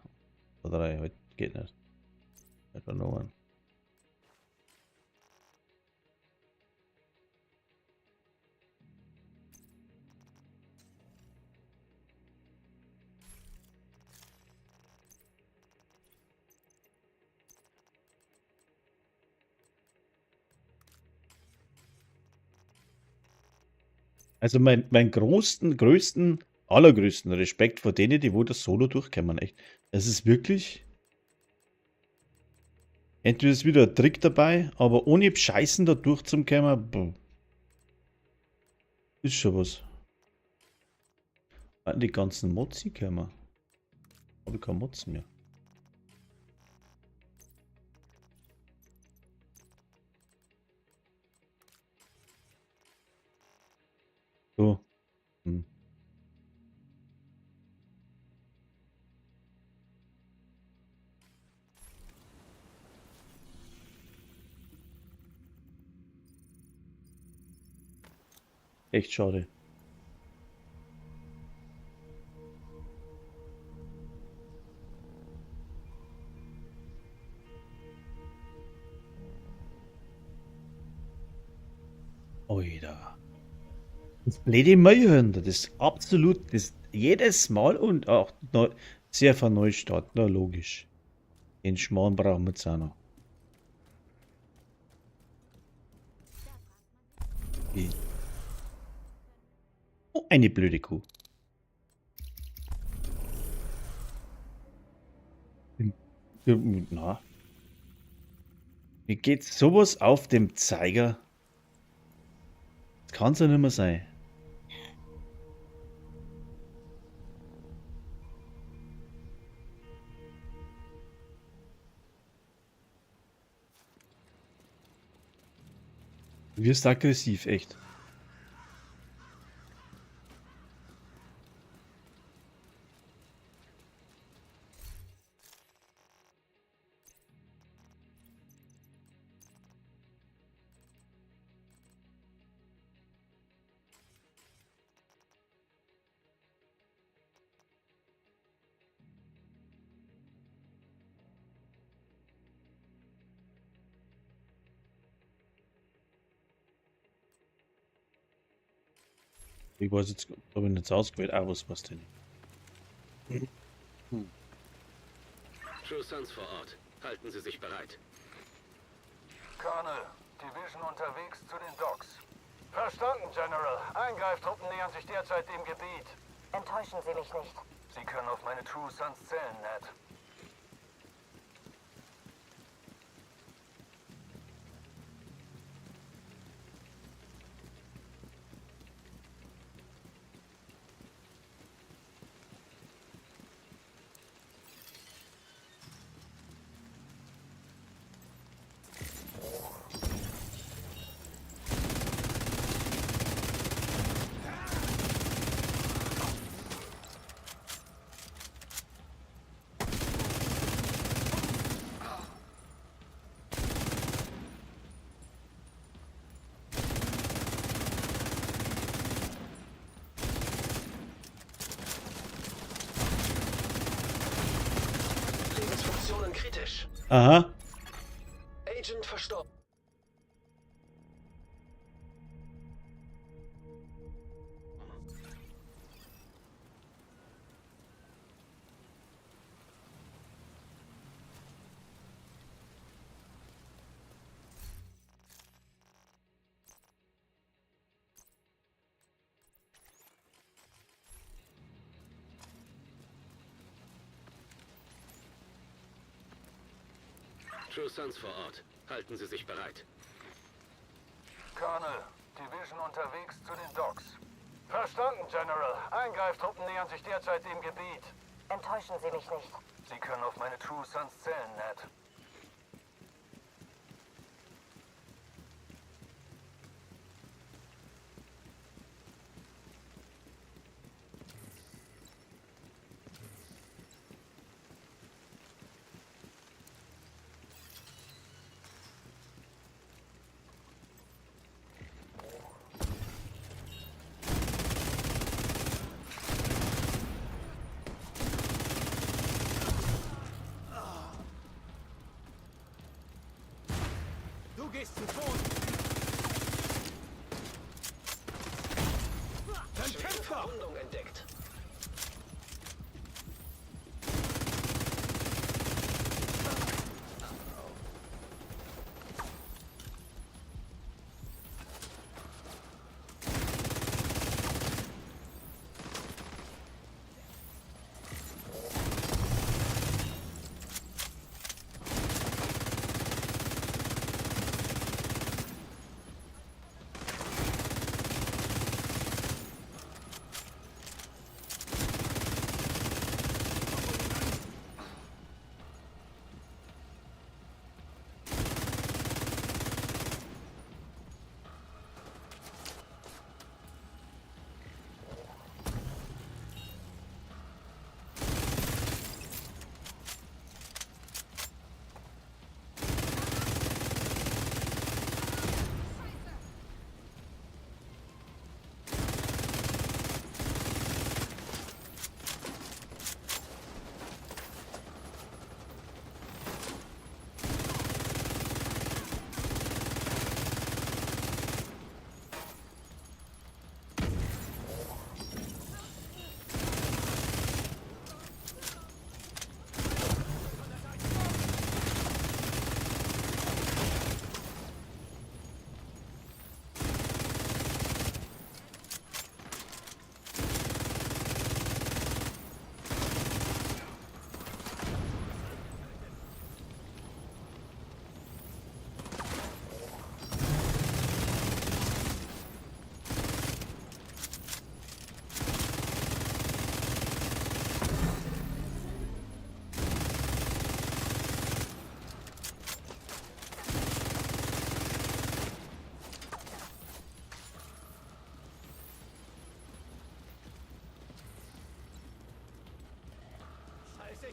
2, 3, heute geht nicht. Etwa noch ein. Also mein größten, allergrößten Respekt vor denen, die wo das Solo durchkommen, echt. Es ist wirklich... Entweder ist wieder ein Trick dabei, aber ohne Scheißen da durchzukommen, boah, ist schon was. Warten die ganzen Mods kommen. Hab ich keine Mods mehr. So. Echt schade. Oida. Das blöde Mäuhirn, das ist absolut, das jedes Mal und auch neu, sehr von Neustart, na logisch. Den Schmarrn brauchen wir jetzt auch noch. Oh, eine blöde Kuh. Na. Mir geht sowas auf dem Zeiger. Das kann's ja nicht mehr sein. Du wirst aggressiv, echt. Ich weiß jetzt, habe ich nicht ausgewählt. Ah, was war's denn? True Sons vor Ort. Halten Sie sich bereit. Colonel, Division unterwegs zu den Docks. Verstanden, General. Eingreiftruppen nähern sich derzeit dem Gebiet. Enttäuschen Sie mich nicht. Sie können auf meine True Sons zählen, Ned. Lebensfunktionen kritisch. Aha. Agent verstorben. True Sons vor Ort. Halten Sie sich bereit. Colonel, Division unterwegs zu den Docks. Verstanden, General. Eingreiftruppen nähern sich derzeit dem Gebiet. Enttäuschen Sie mich nicht. Sie können auf meine True Sons zählen, Ned. Du gehst zu Boden. Dann kämpf doch! Verwundung entdeckt.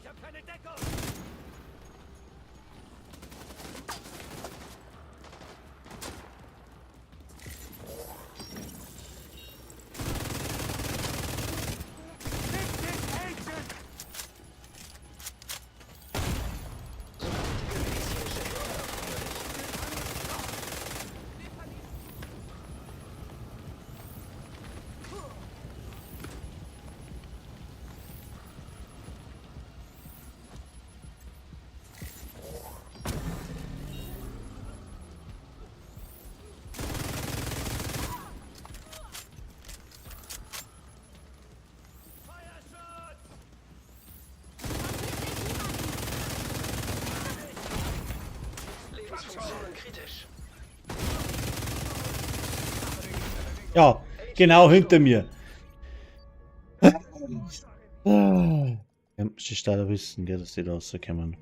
Ich hab keine Deckung! Fick dich, Agent! Sofortige medizinische Hilfe erforderlich. Feuerschutz! Lebensfunktionen kritisch. Ja, genau hinter mir. Ja, sie da wissen, gell, dass die da rauskommen.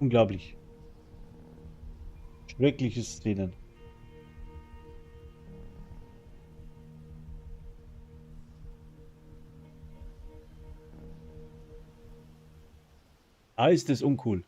Unglaublich. Schreckliche Szenen. Ah, ist das uncool.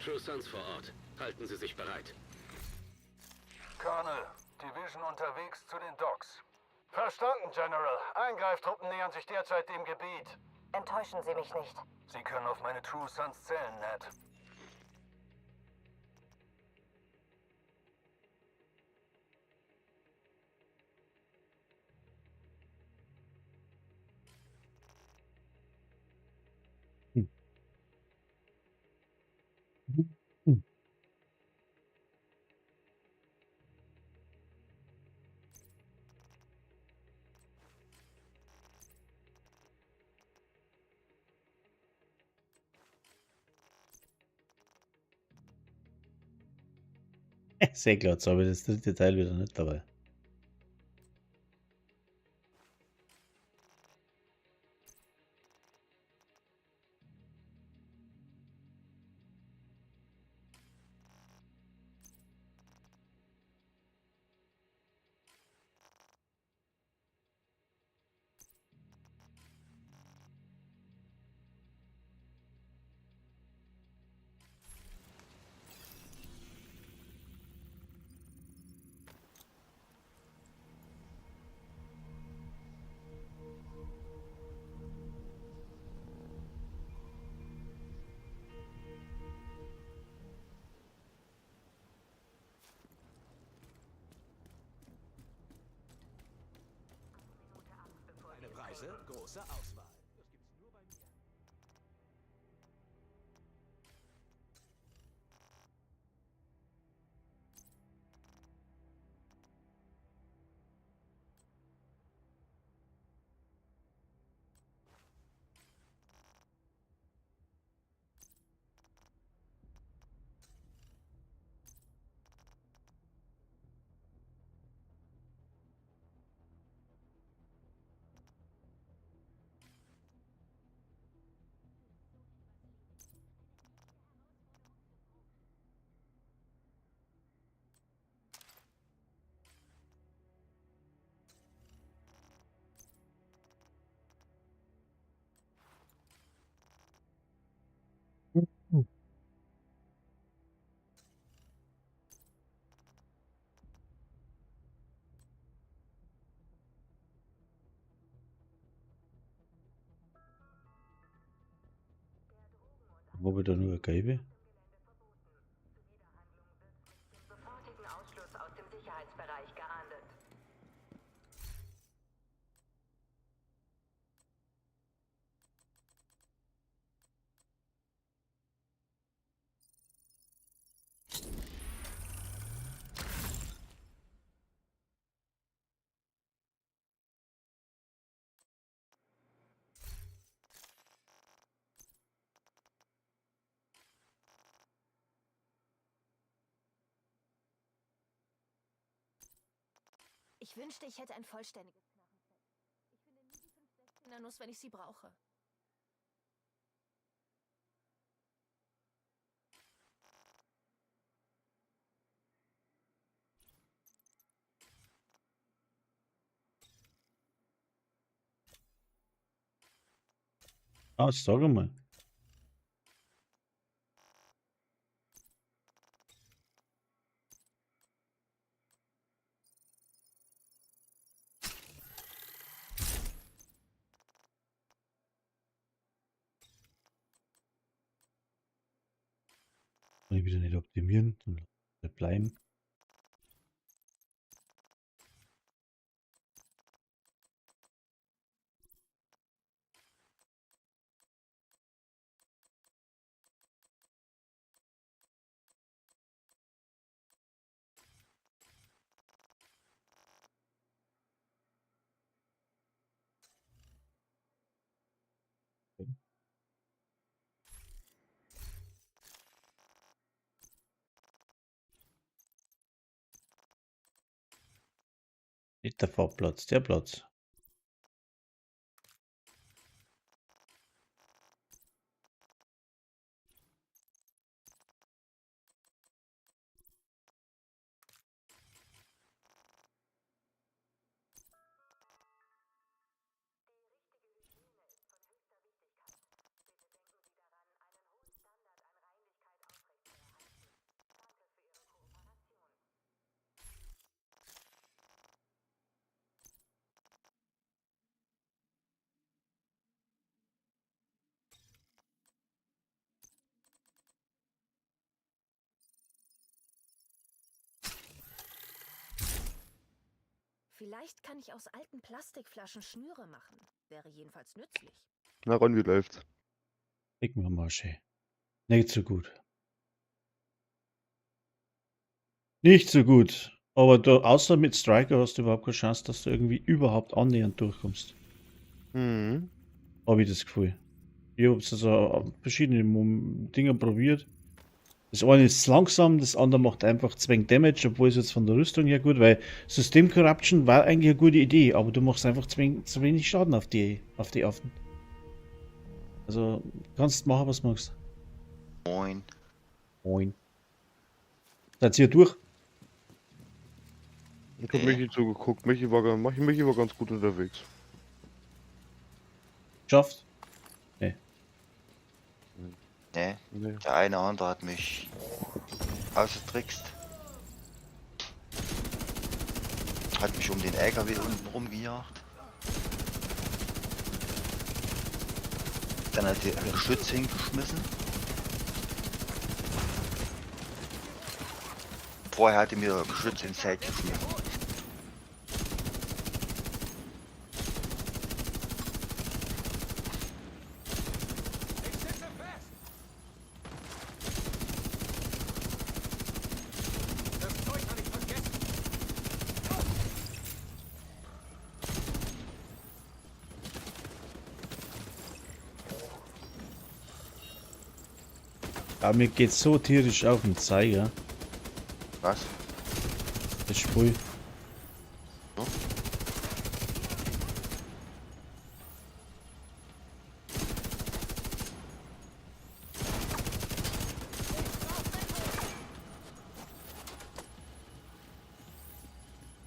True Sons vor Ort. Halten Sie sich bereit. Colonel, Division unterwegs zu den Docks. Verstanden, General. Eingreiftruppen nähern sich derzeit dem Gebiet. Enttäuschen Sie mich nicht. Sie können auf meine True Sons zählen, Ned. Sehr klar, jetzt habe ich das dritte Teil wieder nicht dabei. Kleine Preise, große Auswahl. Das gibt's nur bei mir. Wo wir da nur eine gelbe? Sofortigen Ausschluss aus dem Sicherheitsbereich geahndet. Ich wünschte, ich hätte ein vollständiges Knochenset. Ich finde nie die 516er Nuss, wenn ich sie brauche. Ah, sag mal. Kann ich wieder nicht optimieren, dann lass ich bleiben. Nicht der Fahrplatz, der Platz. Vielleicht kann ich aus alten Plastikflaschen Schnüre machen. Wäre jedenfalls nützlich. Na Ron, wie läuft's? Leck mir am Arsch, ey. Nicht so gut. Nicht so gut. Aber du, außer mit Striker hast du überhaupt keine Chance, dass du irgendwie überhaupt annähernd durchkommst. Mhm. Habe ich das Gefühl. Ich habe also verschiedene Dinge probiert. Das eine ist langsam, das andere macht einfach zwingend Damage, obwohl es jetzt von der Rüstung her gut, weil System Corruption war eigentlich eine gute Idee, aber du machst einfach zu wenig Schaden auf die Affen. Also kannst machen, was du magst. Moin. Moin. Seid ihr durch? Ich hab Michi zugeguckt. Michi war ganz gut unterwegs. Geschafft? Nee, Nee. der eine Hunter hat mich ausgetrickst. Hat mich um den LKW unten rumgejagt. Dann hat er ein Geschütz hingeschmissen. Vorher hat er mir ein Geschütz ins Zelt geschmissen. Ich sitze fest! Das Zeug kann ich vergessen. Ja, mir geht's so tierisch auf den Zeiger. Was? Das Spiel. So?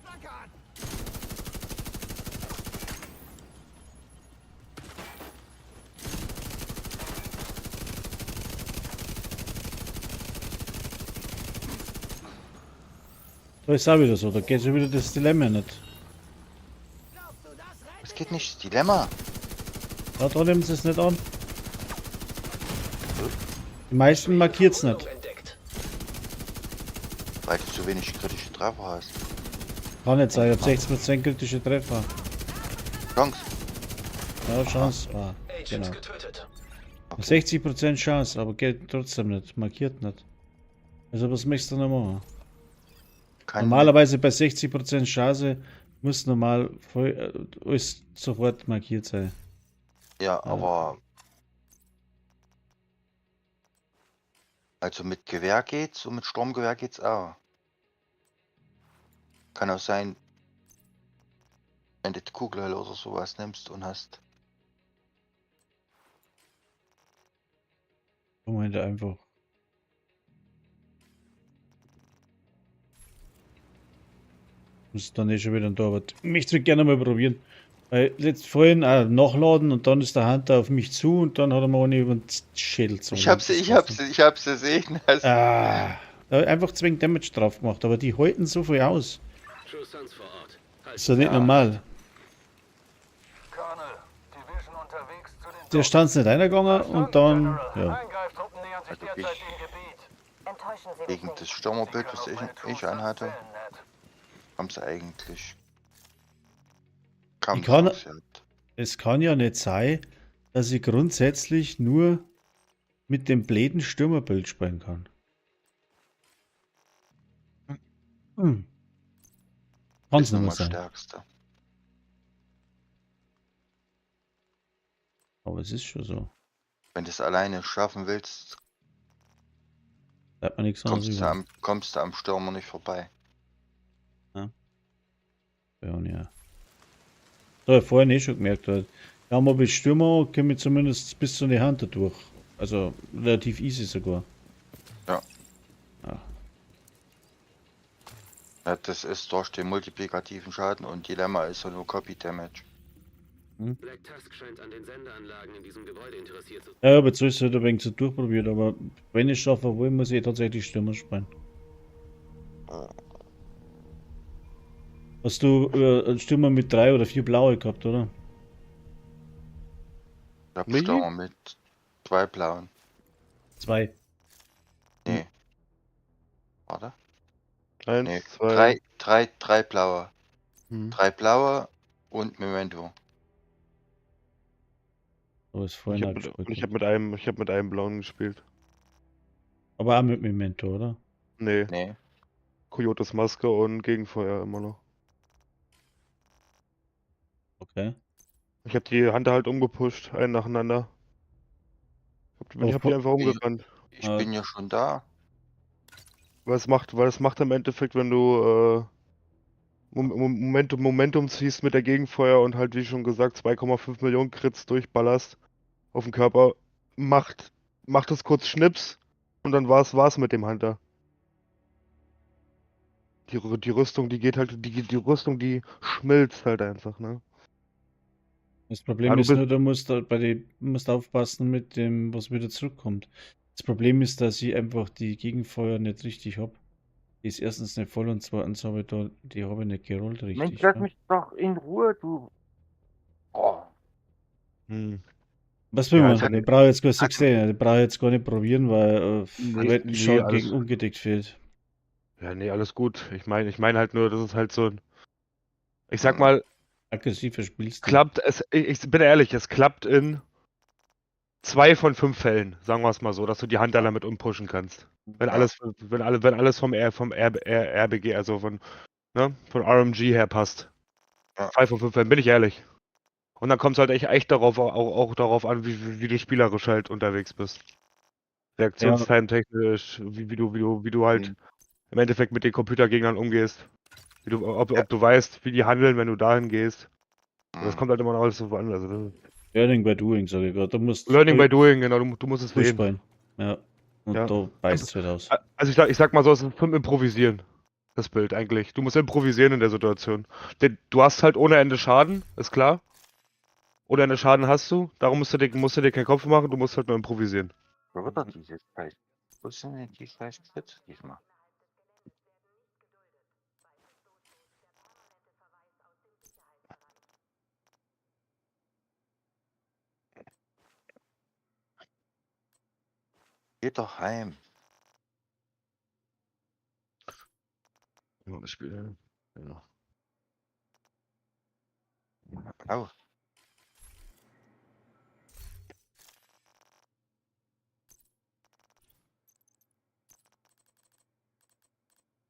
Flanke an! Da ist auch wieder so, da geht schon wieder das Dilemma nicht. Glaubst du, das rettet Es geht nicht, das Dilemma. Ja, da nehmen sie es nicht an. Die meisten markiert's nicht. Entdeckt. Weil du zu wenig kritische Treffer hast. Kann nicht sein, ich hab 60% kritische Treffer. Chance. Ja, Chance. Ah, Agent genau. getötet. 60% Chance, aber geht trotzdem nicht. Markiert nicht. Also was möchtest du noch machen? Kann Normalerweise bei 60% Chance muss normal voll, alles sofort markiert sein. Ja, aber. Also mit Gewehr geht's und mit Sturmgewehr geht's auch. Kann auch sein, wenn du die Kugelhölle oder sowas nimmst und hast. Moment einfach. Muss dann eh schon wieder da, aber ich möchte es gerne mal probieren. Weil letzt vorhin auch nachladen und dann ist der Hunter auf mich zu und dann hat er mir auch nicht über den Schädel gezogen. Ich hab's, ich hab's, ich hab's gesehen. Also, Ah, da einfach zwingend Damage drauf gemacht, aber die halten so viel aus. True Sons vor Ort. Halten Ist ja nicht normal. Colonel, Division unterwegs zu den Der Docks. stand nicht reingegangen und dann, General. ja. Eingreiftruppen nähern sich Also derzeit ich- dem Gebiet. Enttäuschen Sie mich Gegen nicht. das Stürmerbild, Sie was können auf meine ich True Sons anhatte, zählen, Ned. haben sie eigentlich kaum Ich kann- Chance gehabt. Es kann ja nicht sein, dass ich grundsätzlich nur mit dem bläden Stürmerbild spielen kann. Hm. Kann's Ist nicht nun mehr mal sein. stärkste. Aber es ist schon so. Wenn du es alleine schaffen willst, Bleibt mir nichts anderes kommst du über. am Stürmer nicht vorbei. Ja, ja. Da hab ich vorhin eh schon gemerkt. Halt. Ja, mal mit Stürmer komme ich zumindest bis zu den Hunter durch. Also relativ easy sogar. Ja. Ja. Ja, das ist durch den multiplikativen Schaden und Dilemma ist ja nur Copy Damage. Black Tusk scheint an den Sendeanlagen in diesem Gebäude interessiert zu Ja, aber jetzt ist es halt ein wenig zu durchprobiert, aber wenn ich schaffe will, muss ich tatsächlich Stürmer spielen. Hast du einen Stürmer mit 3 oder 4 blaue gehabt, oder? Ich hab Michi? Stürmer mit 2 blauen. 2. Nee. Warte. Eins, Nee. zwei. 3 blaue. Hm. 3 blaue und Memento. So ist Ich vorhin habe auch mit, gespielt. ich hab mit einem blauen gespielt. Aber auch mit Memento, oder? Nee, Nee. Coyotes Maske und Gegenfeuer immer noch. Okay. Ich habe die Hunter halt umgepusht, einen nacheinander. Ich hab die Oh, einfach umgerannt. Ich Ah. bin ja schon da. Weil es macht im Endeffekt, wenn du Momentum ziehst mit der Gegenfeuer und halt, wie schon gesagt, 2,5 Millionen Crits durchballerst auf den Körper, macht es kurz Schnips und dann war's mit dem Hunter. Die Rüstung, die geht halt, die Rüstung, die schmilzt halt einfach, ne? Das Problem Ja, du ist bist- nur, du musst da bei die, musst aufpassen mit dem, was wieder zurückkommt. Das Problem ist, dass ich einfach die Gegenfeuer nicht richtig hab. Die ist erstens nicht voll und zweitens habe ich da, die habe ich nicht gerollt richtig. Mensch, lass ne? mich doch in Ruhe, du. Oh. Hm. Was will Ja, man? es hat- Ich brauche jetzt gar nicht, ich brauche jetzt gar nicht probieren, weil Nee, nee, schon alles- gegen ungedeckt fehlt. Ja, nee, alles gut. Ich meine halt nur, das ist halt so ein. Ich sag mal, Aggressiver Spielstil. klappt es, ich bin ehrlich, es klappt in 2 von 5 Fällen, sagen wir es mal so, dass du die Hand da damit umpushen kannst. Wenn Ja. alles, wenn alles vom R, vom R, R, RBG, also von, ne, von RMG her passt. Ja. 2 von 5 Fällen, bin ich ehrlich. Und dann kommt es halt echt darauf, auch darauf an, wie du spielerisch halt unterwegs bist. Reaktionstime-technisch, wie du halt Mhm. im Endeffekt mit den Computergegnern umgehst. Wie du, ob, Ja. ob du weißt, wie die handeln, wenn du dahin gehst. Das Mhm. kommt halt immer noch alles so an. Also das ist Learning by doing, sage ich gerade. Du musst Learning by doing, genau, du musst es sehen. durchspielen. Ja. Und Ja. da beißt es wieder aus. Also ich sag mal so, es ist zum Improvisieren, das Bild eigentlich. Du musst improvisieren in der Situation. Denn du hast halt ohne Ende Schaden, ist klar. Ohne Ende Schaden hast du, darum musst du dir keinen Kopf machen, du musst halt nur improvisieren. Wo wird doch dieses Scheiß? Wo sind denn die scheiß Geschütze diesmal? Geht doch heim. Ja, das Spiel. Ja. Au.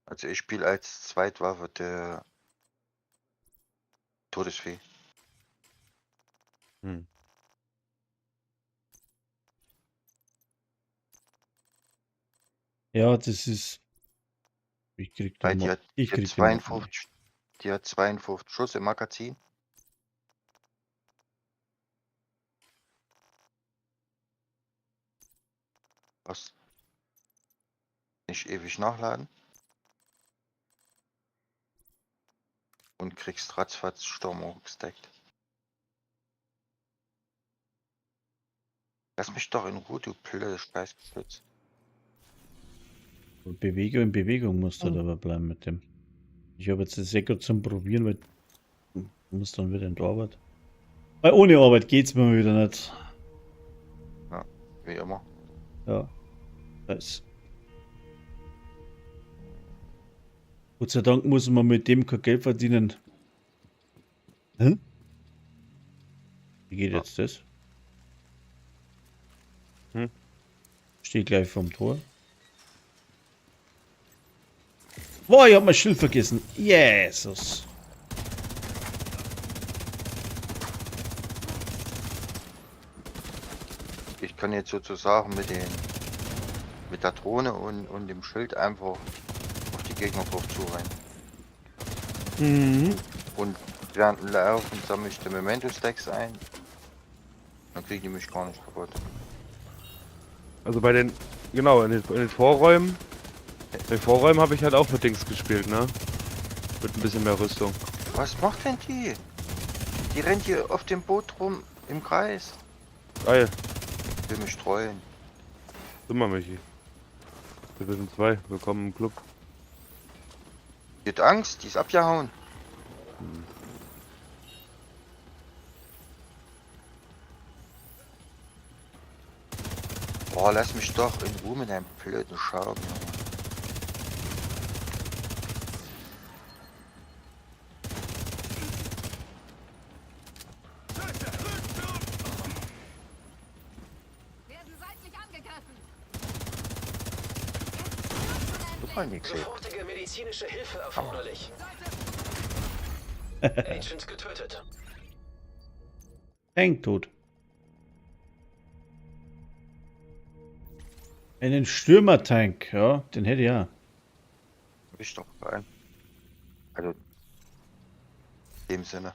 Also ich spiele als Zweitwaffe der Todesfee. Hm. Ja, das ist. Ich krieg Weil den die Ma- hat, ich die hat krieg den Mod nicht. 52, die hat 52 Schuss im Magazin. Was? Nicht ewig nachladen. Und kriegst ratzfatz Sturm hochgesteckt. Lass mich doch in Ruhe, du blöde Scheißgeschütz. Bewegung in Bewegung musst du dabei bleiben mit dem. Ich habe jetzt das sehr gut zum Probieren, weil du musst dann wieder in die Arbeit. Weil ohne Arbeit geht's mir wieder nicht. Wie immer. Ja. Das. Gott sei Dank muss man mit dem kein Geld verdienen. Hä? Wie geht jetzt das? Hm? Steht gleich vorm Tor. Boah, ich hab mein Schild vergessen. Jesus. Ich kann jetzt sozusagen mit der Drohne und dem Schild einfach auf die Gegner drauf zurennen. Mhm. Und während dem Laufen sammle ich die Memento-Stacks ein. Dann kriegen die mich gar nicht kaputt. Also bei den, genau, in den Vorräumen. In den Vorräumen habe ich halt auch mit Dings gespielt, ne? Mit ein bisschen mehr Rüstung. Was macht denn die? Die rennt hier auf dem Boot rum im Kreis. Geil. Will mich trollen. Immer, Michi. Division 2, willkommen im Club. Die hat Angst, die ist abgehauen. Boah, lass mich doch in Ruhe mit deinem blöden Schaum, Junge. reingeklebt. Sofortige medizinische Hilfe erforderlich. Agent getötet. Tank tot. Einen Stürmertank, ja, den hätte ich ja. Hab ich doch geil. Also, in dem Sinne.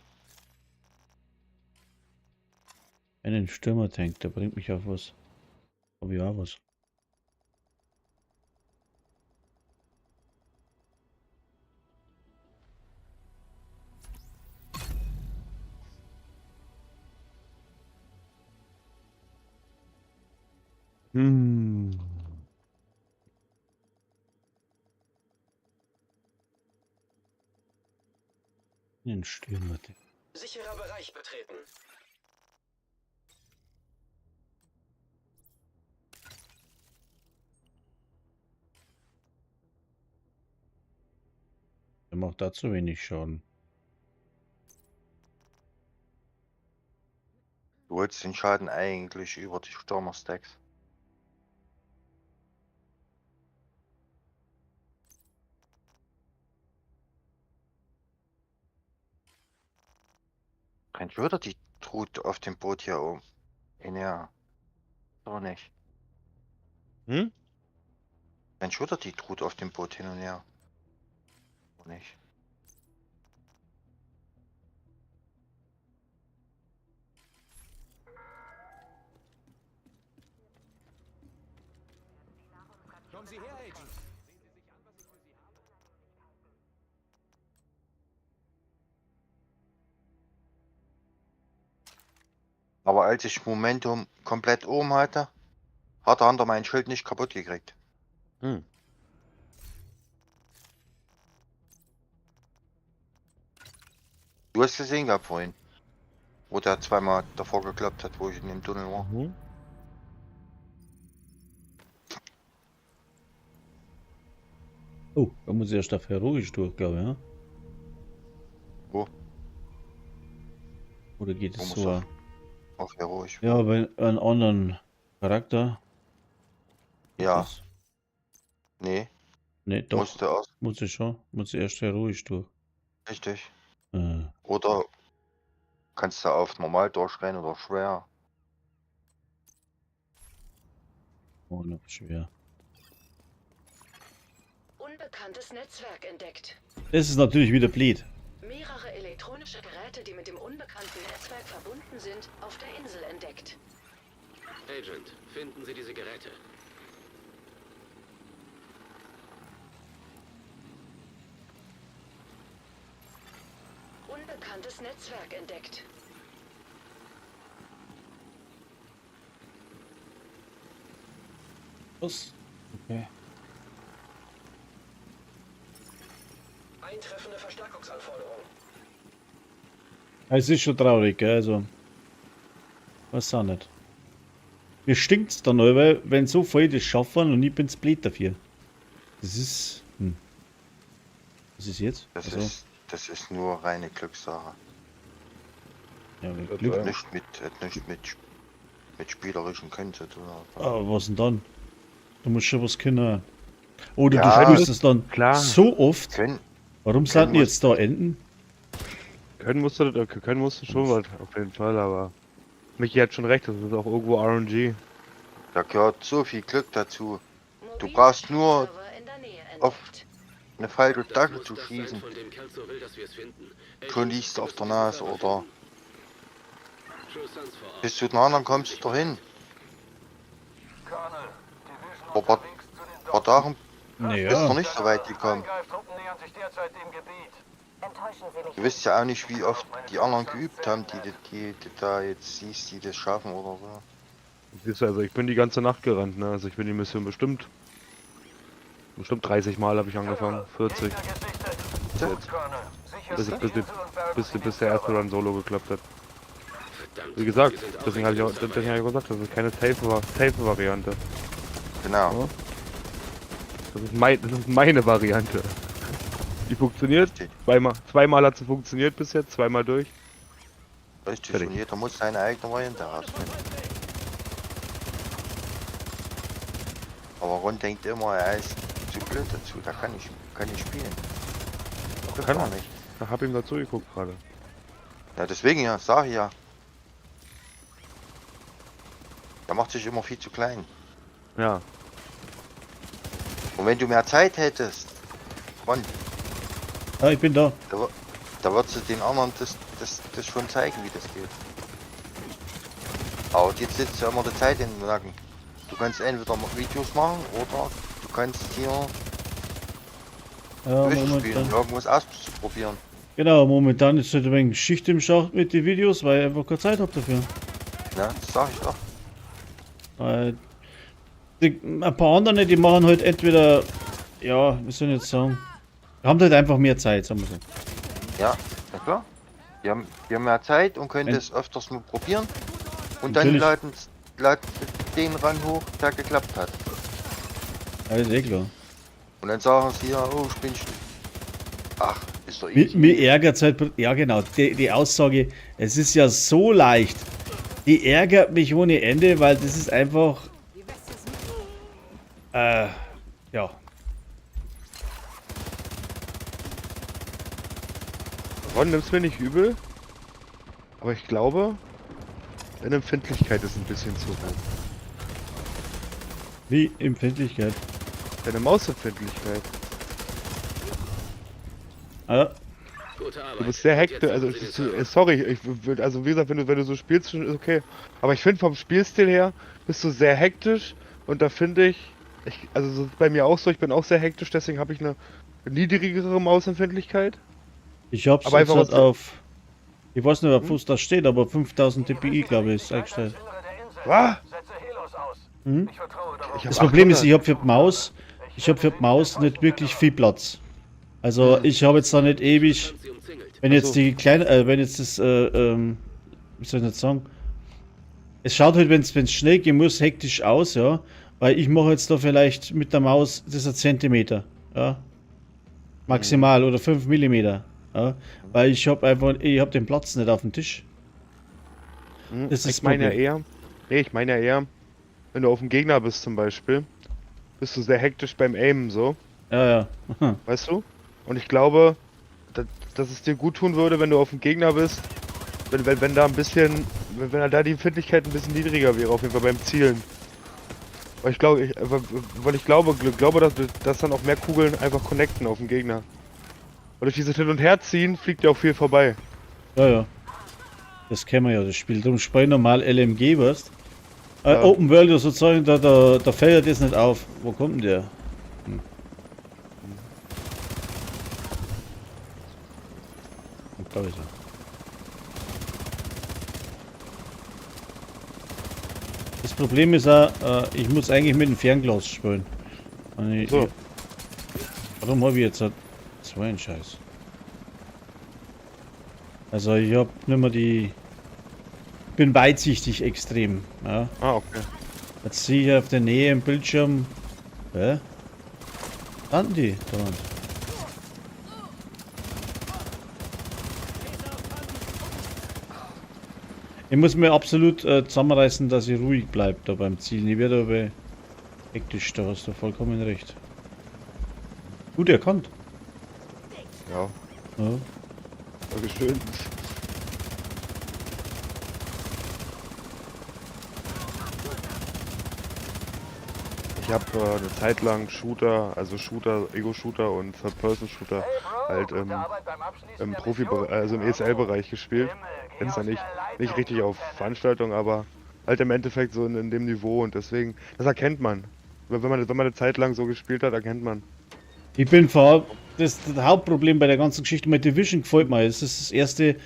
Einen Stürmertank, der bringt mich auf was. Hab ich auch was. Hm. Einen Stürmertank. Sicherer Bereich betreten. Der macht da zu wenig Schaden. Du holst den Schaden eigentlich über die Stürmer-Stacks. Rennt wieder die Trut auf dem Boot hier um. Ja. Doch nicht. Hm? Rennt schon wieder die Trut auf dem Boot hin und her. Oder nicht. Kommen Sie her, Agent. Aber als ich Momentum komplett oben hatte, hat der Hunter mein Schild nicht kaputt gekriegt. Hm. Du hast gesehen gehabt vorhin. Wo der zweimal davor geklappt hat, wo ich in dem Tunnel war. Mhm. Oh, da muss ich erst auf heroisch durch, glaube ich, ja? Wo? Oder geht Wo es muss so? er? Auf heroisch. Ja, bei einem anderen Charakter. Ja, Das- nee, Nee, doch. musste erst. Muss ich schon. Muss ich erst heroisch durch. Richtig. Äh, Oder kannst du auf normal durchrennen oder schwer. oh, noch schwer. Unbekanntes Netzwerk entdeckt. Das ist natürlich wieder blöd. Mehrere elektronische Geräte, die mit dem unbekannten Netzwerk verbunden sind, auf der Insel entdeckt. Agent, finden Sie diese Geräte. Unbekanntes Netzwerk entdeckt. Was? Okay. Eintreffende Verstärkungsanforderung. Es ist schon traurig, gell? Also. Weiß auch nicht. Mir stinkt's dann aber, wenn so viele das schaffen und ich bin's blöd dafür. Das ist. Hm. Was ist jetzt? Das Also, ist, das ist nur reine Glückssache. ja, mit Das Glück. Hat nicht mit, hat nicht mit, mit spielerischen Können zu tun. aber- Aber was denn dann? Du musst schon was können. Oder Ja, du spielst es dann klar. so oft. Können, Warum sollten muss- jetzt da enden? Können musst du schon was, auf jeden Fall, aber Michi hat schon recht, das ist auch irgendwo RNG. da gehört so viel Glück dazu, Du Mobile brauchst nur Server in der Nähe auf entdeckt. eine falsche Das Tasche muss zu das sein, schießen. von dem Kelso will, dass wir es finden. Schon Agent, liegst du Sie auf der müssen diesen Nase, Server oder? finden. True Sons vor Ort. Bis zu den anderen kommst du doch hin. Colonel, Division Vor paar- unterwegs zu den Ein paar Docks. Tagen bist du Naja. noch nicht so weit gekommen. Eingreiftruppen nähern sich derzeit dem Gebiet. Enttäuschen Sie mich Du weißt ja auch nicht, wie oft die anderen geübt haben, die da jetzt siehst, die das schaffen oder so. Siehst du, also ich bin die ganze Nacht gerannt, ne? Also ich bin die Mission bestimmt. Bestimmt 30 Mal habe ich angefangen, 40. Gegner gesichtet. Jetzt. Colonel, sichern Bis, Sie bis, die bis, Insel und bergen bis, Sie bis den der erste Server. Run solo geklappt hat. Verdammt, Wie gesagt, Sie sind auch deswegen habe ich auch, Richtung deswegen hab ich auch gesagt, das ist keine safe Variante. Genau. Ja. Das ist meine Variante. Die funktioniert. Richtig. Zweimal hat sie funktioniert bis jetzt, zweimal durch. Richtig. Fertig. Und jeder muss seine eigene Variante herausfinden. Aber Ron denkt immer, er ist zu blöd dazu, da kann ich, kann ich spielen. Das Kann gar er. nicht. Ich hab ihm dazu geguckt gerade. Ja, deswegen ja, sag ich ja. Der macht sich immer viel zu klein. Ja. Und wenn du mehr Zeit hättest, Mann, Ah, ich bin da. da würdest du den anderen das schon zeigen, wie das geht. Aber jetzt sitzt ja immer die Zeit in den Nacken. Du kannst entweder Videos machen oder du kannst hier Ja, durchspielen, momentan. irgendwas auszuprobieren. Genau, momentan ist halt ein wenig Schicht im Schacht mit den Videos, weil ich einfach keine Zeit habe dafür. Ne? Das sag ich doch. Weil die, ein paar andere, die machen halt entweder, ja, wie soll ich jetzt sagen, haben halt einfach mehr Zeit, sagen wir so. Ja, na klar. Die haben mehr Zeit und können das öfters mal probieren. Und dann Natürlich. laden sie den ran hoch, der geklappt hat. Ja, ist eh klar. Und dann sagen sie ja, oh, ich bin Ach, ist doch Mir, easy. mir ärgert halt, ja genau, die Aussage, es ist ja so leicht, die ärgert mich ohne Ende, weil das ist einfach, ja. Ron, nimm's mir nicht übel. Aber ich glaube, deine Empfindlichkeit ist ein bisschen zu hoch. Wie Empfindlichkeit. Deine Mausempfindlichkeit. Ah, Gute Arbeit. Du bist sehr Und jetzt hektisch, also suchen Sie es den ist, Server. sorry, also wie gesagt, wenn du so spielst, ist okay. Aber ich finde vom Spielstil her bist du sehr hektisch und da finde ich, also so ist bei mir auch so, ich bin auch sehr hektisch, deswegen habe ich eine niedrigere Mausempfindlichkeit. Ich hab's Aber jetzt einfach halt aus- auf, ich weiß nicht, auf was da steht, aber 5000 dpi, glaube ich, ist eingestellt. Was? Setze Helos aus. Mhm. Ich vertraue darauf. Ich hab Das Problem ist, 800. ich habe für die Maus, ich habe für die Maus nicht wirklich viel Platz. Also ich habe jetzt da nicht ewig, Haben Sie umzingelt. wenn jetzt Ach so. die kleine, wenn jetzt das, wie soll ich das sagen? Es schaut halt, wenn es schnell gehen muss, hektisch aus, ja. Weil ich mache jetzt da vielleicht mit der Maus, das ist ein Zentimeter, ja. Maximal oder 5 Millimeter, ja. Weil ich habe einfach, ich habe den Platz nicht auf dem Tisch. Hm, Das ist ich das meine ja Problem. eher, nee, ich meine ja eher, wenn du auf dem Gegner bist zum Beispiel, bist du sehr hektisch beim Aimen so, Ja, ja. weißt du? Und ich glaube, dass es dir gut tun würde, wenn du auf dem Gegner bist, wenn da ein bisschen, wenn da die Empfindlichkeit ein bisschen niedriger wäre, auf jeden Fall beim Zielen. Weil ich glaube, weil ich glaube, dass dann auch mehr Kugeln einfach connecten auf den Gegner. Weil durch dieses Hin- und Herziehen fliegt ja auch viel vorbei. Ja, ja. Das kennen wir ja, das Spiel. Darum spiele ich normal LMG, weißt. Ja. Open World oder sozusagen, da fällt ja das nicht auf. Wo kommt denn der? Hm. Und da ist er. Das Problem ist auch, ich muss eigentlich mit dem Fernglas spielen. Und ich, So. Warum habe ich jetzt halt so einen Scheiß? Also ich habe nicht mehr die... Bin weitsichtig extrem. Ja. Ah, okay. Jetzt sehe ich auf der Nähe im Bildschirm... Hä? Landen die? Da unten. Ich muss mir absolut zusammenreißen, dass ich ruhig bleibe da beim Zielen. Ich werde aber hektisch, da hast du vollkommen recht. Gut erkannt. Ja, Ja. Dankeschön. Ich habe eine Zeit lang Shooter, also Shooter, Ego-Shooter und Third-Person-Shooter halt im Profi, also im ESL-Bereich gespielt. Jetzt da nicht richtig auf Veranstaltungen, aber halt im Endeffekt so in dem Niveau und deswegen, das erkennt man. Wenn man eine Zeit lang so gespielt hat, erkennt man. Ich bin vor das, das Hauptproblem bei der ganzen Geschichte mit Division gefällt mir. Es ist das erste.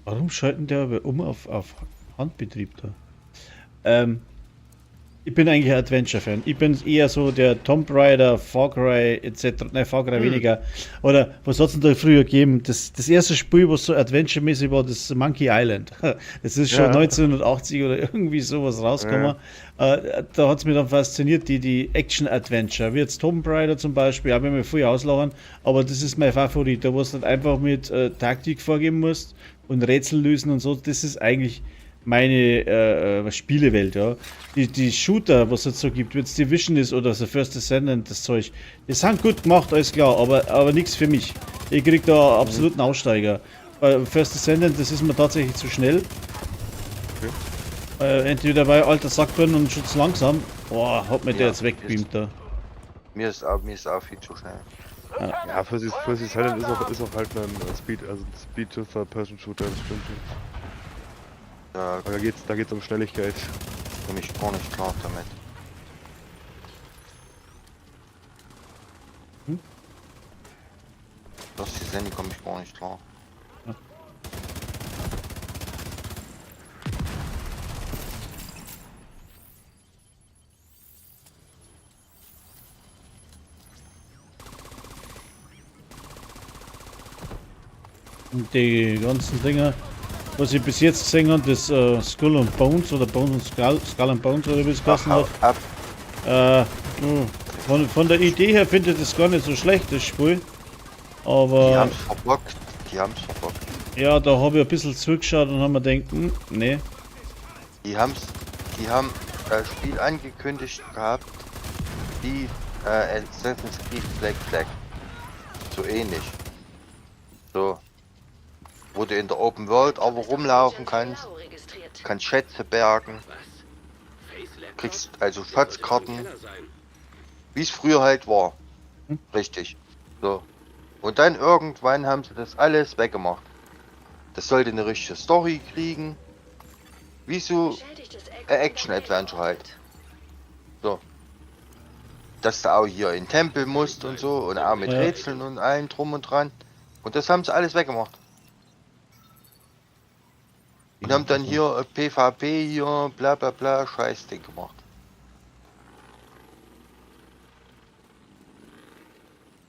Warum schalten der aber um auf Handbetrieb da? Ich bin eigentlich ein Adventure-Fan. Ich bin eher so der Tomb Raider, Far Cry etc. Nein, Far Cry weniger. Oder was hat es denn da früher gegeben? Das erste Spiel, was so Adventure-mäßig war, das Monkey Island. Das ist schon Ja. 1980 oder irgendwie sowas rausgekommen. Da hat es mich dann fasziniert, die Action-Adventure. Wie jetzt Tomb Raider zum Beispiel, auch wenn wir früher auslachen, aber das ist mein Favorit, da wo du dann einfach mit Taktik vorgeben musst und Rätsel lösen und so. Das ist eigentlich meine Spielewelt, ja. Die Shooter, was es jetzt so gibt, wenn es Division ist oder The First Descendant, das Zeug, die sind gut gemacht, alles klar, aber nichts für mich. Ich krieg da absoluten Aussteiger. Bei First Descendant, das ist mir tatsächlich zu schnell. Okay. Entweder weil ich alter Sack bin und schon zu langsam. Boah, hat mir der Ja, jetzt wegbeamt da. Mir ist auch viel zu schnell. Ja, First Descendant ist auch halt ein Speed, also ein Speed Third Person Shooter, das stimmt schon. Da Aber da geht's um Schnelligkeit. komme ich gar nicht klar damit. Hm? First Descendant komme ich gar nicht klar. Ja. Und die ganzen Dinger, was ich bis jetzt gesehen habe, das Skull and Bones oder Bones and Skull, Skull and Bones oder wie es geheißen Ach, hat. ab. Von der Idee her finde ich das gar nicht so schlecht, das Spiel. Aber Die haben's verbockt. Die haben's verbockt. ja, da habe ich ein bisschen zugeschaut und habe mir gedacht, nee. Die haben das Spiel angekündigt gehabt, wie Assassin's Creed Black Flag. So ähnlich. So. Wo du in der Open World aber rumlaufen kannst, kannst Schätze bergen, kriegst also Schatzkarten, wie es früher halt war. Hm? Richtig. So. Und dann irgendwann haben sie das alles weggemacht. Das sollte eine richtige Story kriegen. Wie so Action-Adventure halt. So. Dass du auch hier in den Tempel musst und so und auch mit Ja. Rätseln und allem drum und dran. Und das haben sie alles weggemacht. Und haben dann hier PvP hier, bla bla bla, Scheißding gemacht.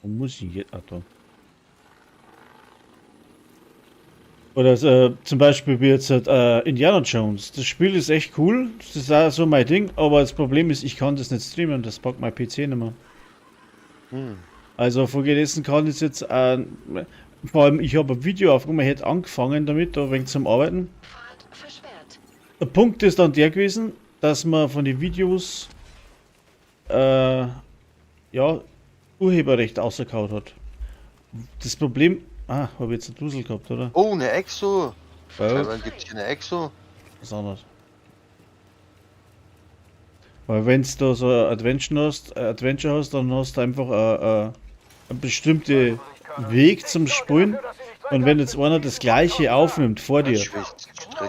Wo muss ich jetzt? Ah, da. Oder zum Beispiel wie jetzt Indiana Jones. Das Spiel ist echt cool. Das ist auch so mein Ding. Aber das Problem ist, ich kann das nicht streamen. Das packt mein PC nicht mehr. Hm. Also vergessen kann ich jetzt. Vor allem, ich habe ein Video aufgenommen, ich hätte angefangen damit, da wegen zum Arbeiten. Der Punkt ist dann der gewesen, dass man von den Videos ja, Urheberrecht rausgehauen hat. Das Problem. Ah, habe ich jetzt einen Dusel gehabt, oder? Oh, eine Exo. Ja. Wann gibt's hier eine Exo? Was anderes. Weil wenn du da so ein Adventure hast, dann hast du einfach einen bestimmten Weg zum Spielen. Und wenn jetzt einer das gleiche aufnimmt vor dir,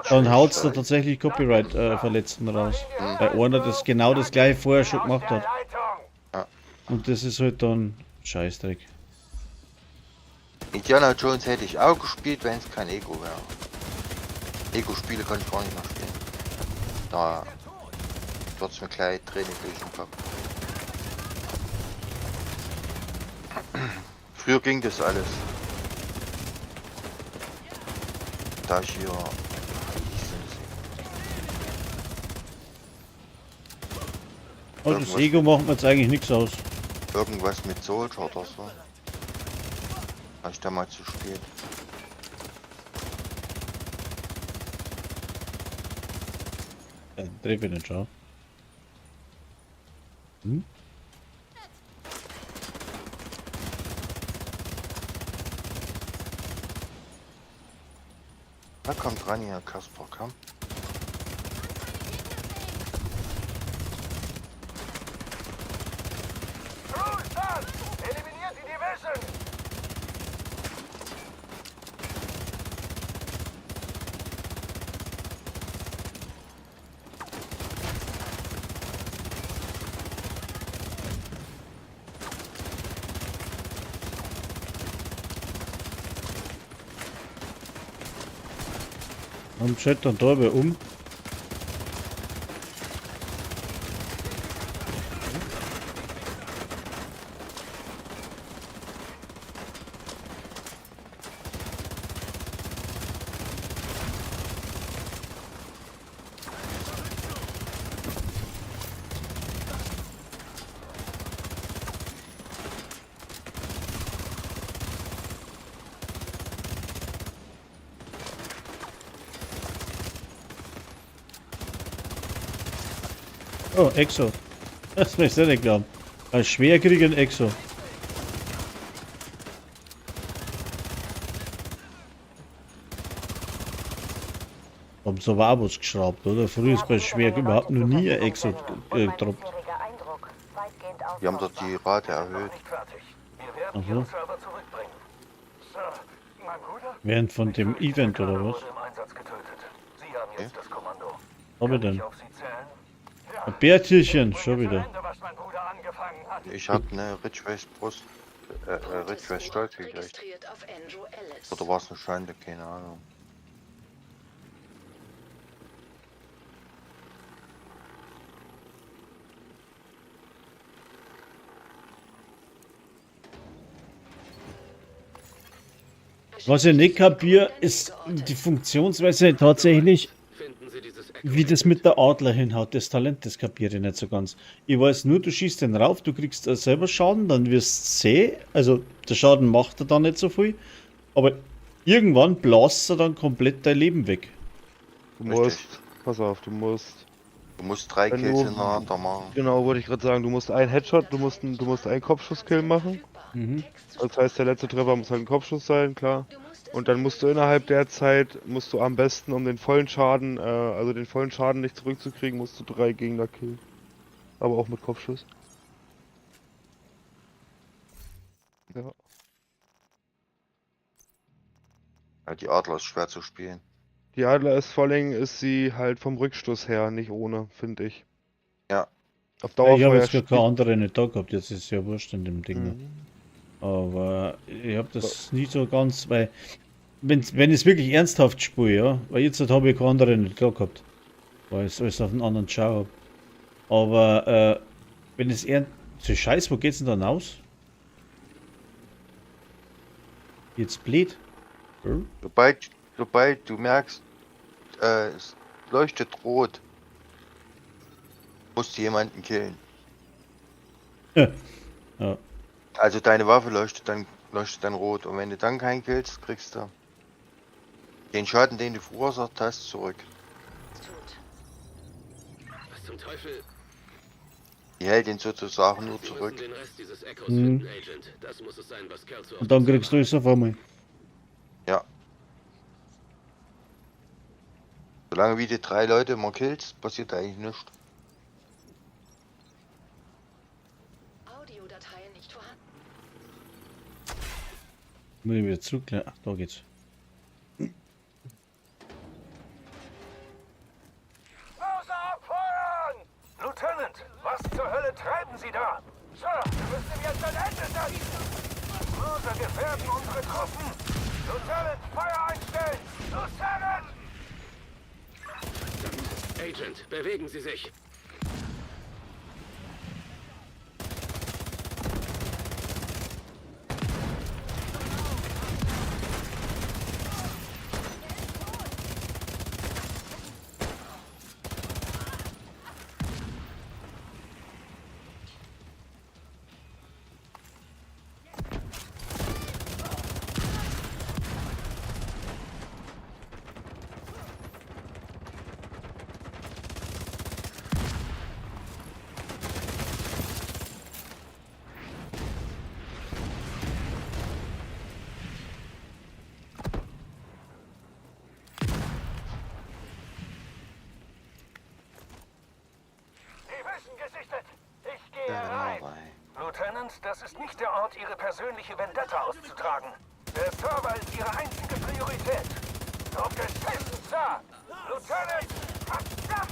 dann haut's da tatsächlich Copyright-Verletzten raus. Weil einer das genau das gleiche vorher schon gemacht hat. Ja. Und das ist halt dann Scheißdreck. Indiana Jones hätte ich auch gespielt, wenn es kein Ego wäre. Ego-Spiele kann ich gar nicht mehr spielen. Da wird's mir gleich Tränen durch den Kopf. Früher ging das alles. Da ich hier. Wie hieß denn das? Oh, das Ego macht mir jetzt eigentlich nichts aus. Irgendwas mit Soldier oder so. War ich damals zu spät. Treffe ich nicht schon. Hm? Na komm dran hier, Kasper, komm. Eliminiert die Division! Und schaltet dann da wer um. Oh, Exo. Das möchte ich nicht glauben. Ein Schwerkrieger ein Exo. Haben sie aber auch was geschraubt, oder? Früher ist bei Schwer überhaupt noch nie ein Exo gedroppt. Die haben doch die Rate erhöht. Nicht fertig. Wir werden Aha. Ihren Server zurückbringen. Sir, mein Bruder? Während von Ich dem fürchte, der Event oder Colonel was? wurde im Einsatz getötet. Sie haben jetzt das Kommando. Hab ich Kann denn? ich auf Sie zählen? Ja. Ein Bärtierchen, Ich schon bringe zu wieder. Ende, was mein Bruder angefangen hat. Ich habe eine Ridgeways Brust, Pontes Ridgeways Stolz Mord gekriegt. registriert auf Andrew Ellis. Oder war es eine Schande? Keine Ahnung. Was ich nicht kapier, ist die Funktionsweise tatsächlich, Finden Sie dieses Echo. wie das mit der Adler hinhaut. Das Talent, das kapiere ich nicht so ganz. Ich weiß nur, du schießt den rauf, du kriegst selber Schaden, dann wirst du zäh. Also der Schaden macht er dann nicht so viel. Aber irgendwann blast er dann komplett dein Leben weg. Du Richtig. musst, pass auf, du musst. Du musst 3 Wenn Kills du- hintereinander machen. Genau, wollte ich gerade sagen, du musst einen Headshot, du musst einen Kopfschusskill machen. Mhm. Das heißt, der letzte Treffer muss halt ein Kopfschuss sein, klar. Und dann musst du innerhalb der Zeit, musst du am besten, um den vollen Schaden, also den vollen Schaden nicht zurückzukriegen, musst du 3 Gegner killen. Aber auch mit Kopfschuss. Ja. Ja, die Adler ist schwer zu spielen. Die Adler ist vor allem, ist sie halt vom Rückstoß her nicht ohne, finde ich. Ja. Auf Dauerfeuer Ich habe jetzt gar spielt- keine andere nicht da gehabt, jetzt ist ja wurscht in dem Ding. Mhm. Aber ich habe das nie so ganz, weil wenn ich es wirklich ernsthaft spiele, ja, weil jetzt habe ich keine andere nicht da gehabt, weil ich alles auf einen anderen Schau habe. Aber wenn es ernst. So Scheiß, wo geht's denn dann aus? Jetzt blöd. Hm? Sobald du merkst, es leuchtet rot, musst du jemanden killen. Ja. Ja. Also deine Waffe leuchtet dann rot und wenn du dann keinen killst, kriegst du den Schaden, den du verursacht hast, zurück. Tut. Was zum Teufel? Die hält ihn sozusagen nur Sie müssen zurück. den Rest dieses Echos Mhm. finden, Agent. Das muss es sein, was Kelso auf Und dann dem kriegst du es auf einmal. Ja. Solange wie du 3 Leute immer killst, passiert eigentlich nichts. Audiodateien nicht vorhanden. Muss ich wieder zurück. Ach, da geht's. Pause abfeuern! Lieutenant, was zur Hölle treiben Sie da? Sir, wir müssen ihm jetzt ein Ende setzen! Mörser gefährden unsere Truppen! Lieutenant, Feuer einstellen! Lieutenant! Verdammt. Agent, bewegen Sie sich. Die Wissen gesichtet! Ich gehe Ja, rein! genau, rein. Lieutenant, das ist nicht der Ort, Ihre persönliche Vendetta auszutragen. Der Server ist Ihre einzige Priorität. Drauf geschissen, Sir! Lieutenant! Verdammt!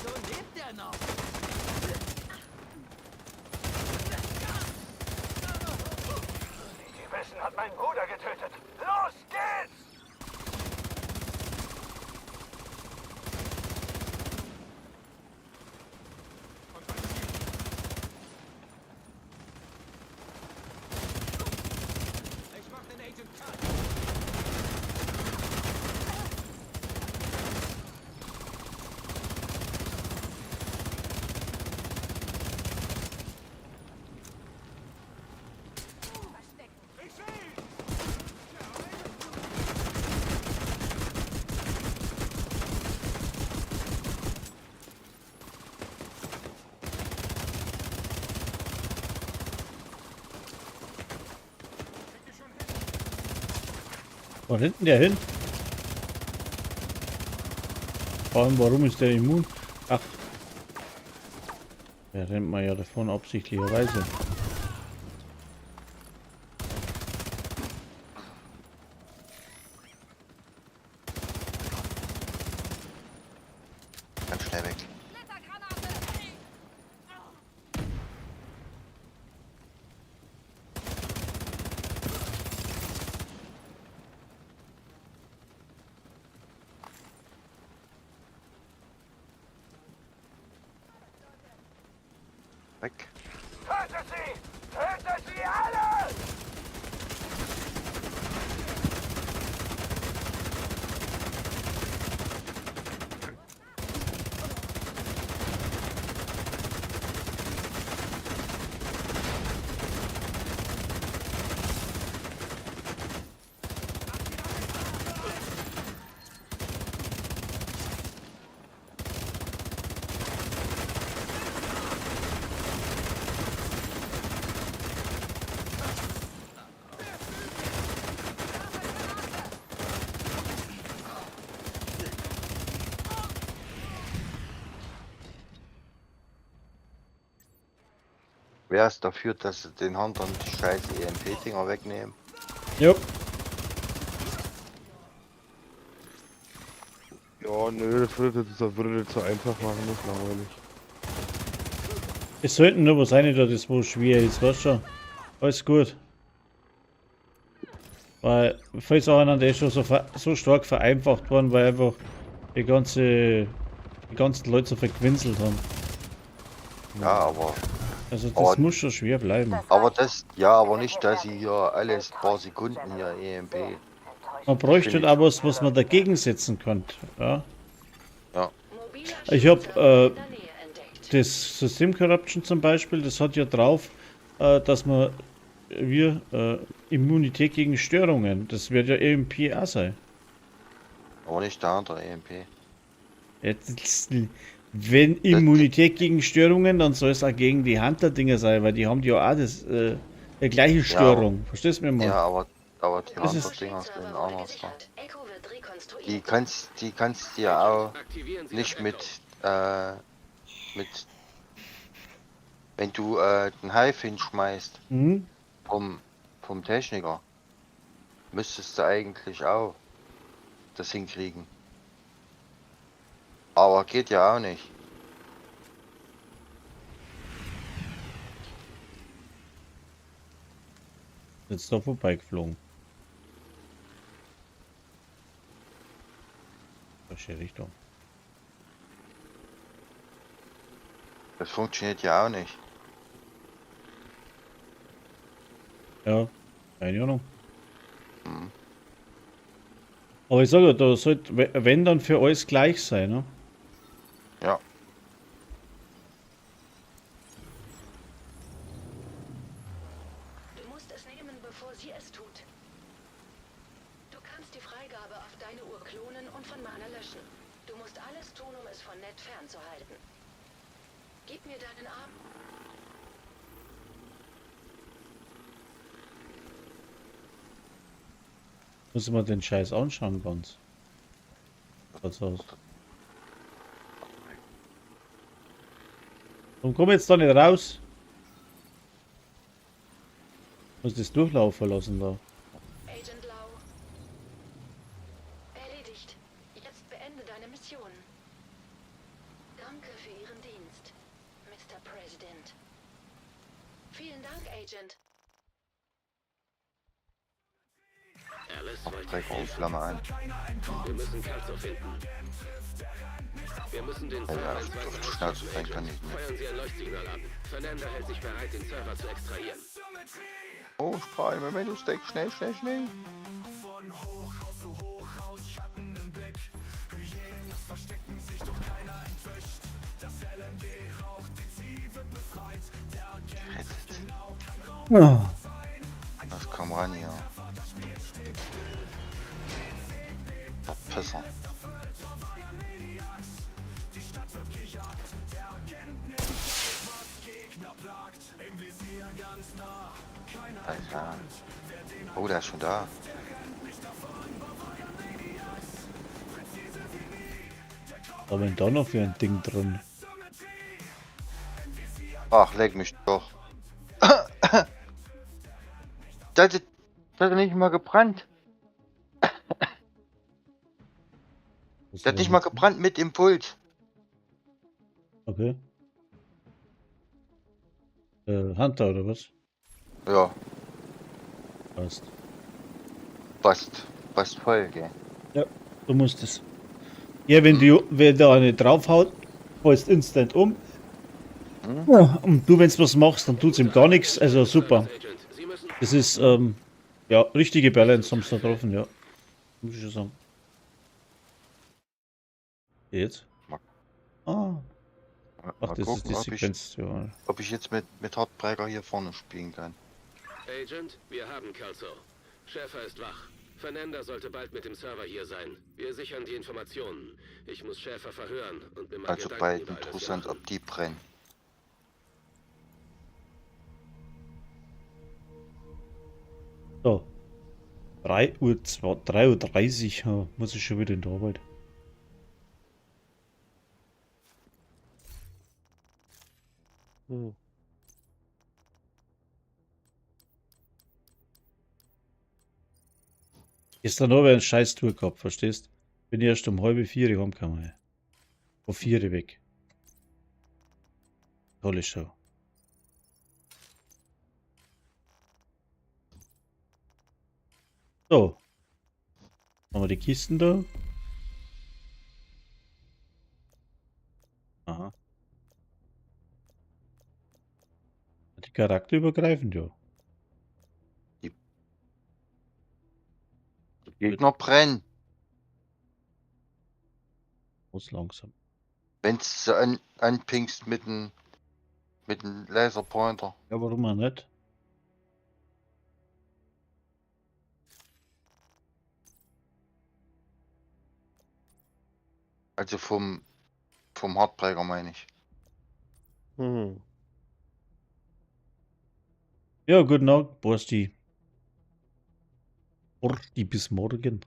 Wieso lebt der noch? Die Division hat meinen Bruder getötet. Los geht's! Wo rennt denn der hin? Vor allem, warum ist der immun? Ach. Der rennt mal ja davon absichtlicherweise. Ganz schnell weg. Splittergranate! Weg. Tötet sie! Tötet sie alle! Wer ist dafür, dass sie den Huntern die scheiß EMP-Dinger wegnehmen? Jupp. Ja, nö, das würde das zu einfach machen, das ist langweilig. Es sollten nur was sein, da das wo schwer ist, weißt schon. Alles gut. Weil viele Sachen sind eh schon so, so stark vereinfacht worden, weil einfach die ganzen Leute so verquinselt haben. Ja, aber. Also das Aber- muss schon schwer bleiben. Aber das, ja, aber nicht, dass sie hier alles paar Sekunden hier EMP. Man bräuchte halt auch was, was man dagegen setzen könnte. Ja? Mobiler Ich hab, Schulserver in der Nähe entdeckt. Das System Corruption zum Beispiel, das hat ja drauf, dass man wir Immunität gegen Störungen, das wird ja EMP auch sein. Aber nicht der andere E EMP. Jetzt, wenn Immunität gegen Störungen, dann soll es auch gegen die Hunter-Dinger sein, weil die haben ja auch das, die gleiche Störung. Verstehst du mir mal? Ja, aber die Das ist- Hunter-Dinger sind Server wurde anders. Ne? gesichert. Echo wird rekonstruiert. Die kannst du ja auch Aktivieren Sie nicht das mit, Echo. mit, wenn du den Hive hinschmeißt Mhm. vom Techniker, müsstest du eigentlich auch das hinkriegen. Aber geht ja auch nicht. Jetzt da vorbeigeflogen. Falsche Richtung. Das funktioniert ja auch nicht. Ja, keine Ahnung. Mhm. Aber ich sage ja, da sollte, wenn dann für alles gleich sein, ne? Ja. Du musst es nehmen, bevor sie es tut. Du kannst die Freigabe auf deine Uhr klonen und von meiner löschen. Du musst alles tun, um es von Ned fernzuhalten. Gib mir deinen Arm. Muss man den Scheiß anschauen ganz. Schaut's aus. Warum komm ich jetzt da nicht raus? Muss das durchlaufen lassen da. Agent Lau. Erledigt. Jetzt beende deine Mission. Danke für Ihren Dienst, Mr. President. Vielen Dank, Agent. Alice wollte Dreck auf Flamme an. Wir müssen Kelso finden. Wir müssen den Ja, Server ja, ins auf Weiße die Haus Schnauze schaffen, fallen kann Agent. ich nicht. Feuern Sie ein Leuchtsignal ab. Fernanda hält sich bereit, den Server zu extrahieren. Oh, Strahl, Memento Stack, schnell, schnell, schnell. Gerettet. Ah. Das kam ran hier. Verpisser. Alter. Oh, der ist schon da. Was haben wir denn da noch für ein Ding drin? Ach, leck mich doch. Das hat nicht mal gebrannt. Was Der hat nicht mal gebrannt mit Impuls. Okay. Hunter oder was? Ja, Passt. passt. Passt voll, gell. Du musst es. Ja, wenn die, wenn da eine draufhaut, fällst instant um. Hm? Ja, und du, wenn du was machst, dann tut's ihm gar nichts. Also super. Agent, Sie müssen Das ist, ja, richtige Balance haben sie da getroffen, ja. Muss ich schon sagen. Jetzt? Mal- Ah, Mal ach, das ist gucken, die ob ich, Sequenz, ja. ob ich jetzt mit Heartbreaker hier vorne spielen kann. Agent, wir haben Kelso. Schäfer ist wach. Fernanda sollte bald mit dem Server hier sein. Wir sichern die Informationen. Ich muss Schäfer verhören und mir mal Also Gedanken bei über den alles hier Trussant, machen. ob die brennen. So. 3 Uhr, 3:30 Uhr, ja, muss ich schon wieder in die Arbeit. Hm. Gestern habe ich einen scheiß Tour gehabt, verstehst? Bin ich erst um 3:30 heimgekommen. Ey. Von 4 weg. Tolle Show. So. Haben wir die Kisten da? Aha. Die charakterübergreifend, ja. Die Gegner brennen. Muss langsam. Wenn's du anpingst mit dem Laserpointer. Ja, warum auch nicht? Also vom Heartbreaker meine ich. Hm. Ja, guten Abend, Borsti. Borsti, bis morgen.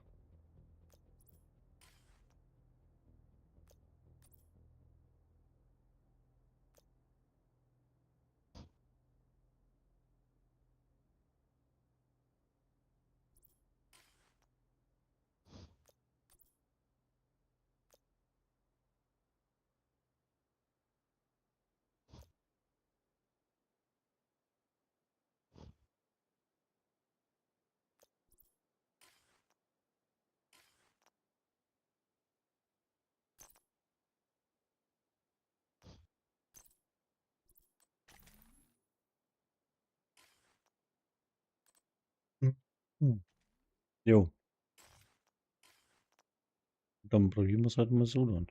Jo. Dann probieren wir es halt mal so dann.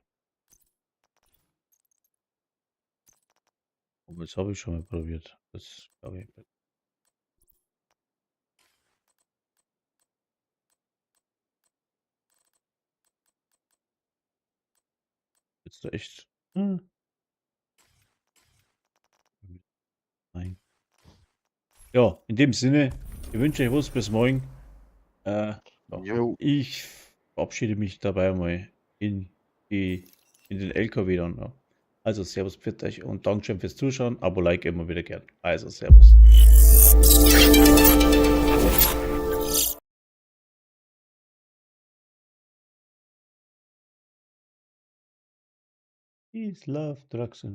Aber das habe ich schon mal probiert. Das glaube ich. Jetzt da echt. Hm. Nein. Ja, in dem Sinne, ich wünsche euch was bis morgen. Ja. Jo. Ich verabschiede mich dabei mal in den LKW dann. Ja. Also Servus, pfiat euch und Dankeschön fürs Zuschauen. Abo, Like immer wieder gern. Also Servus. Peace, Love, Drugs and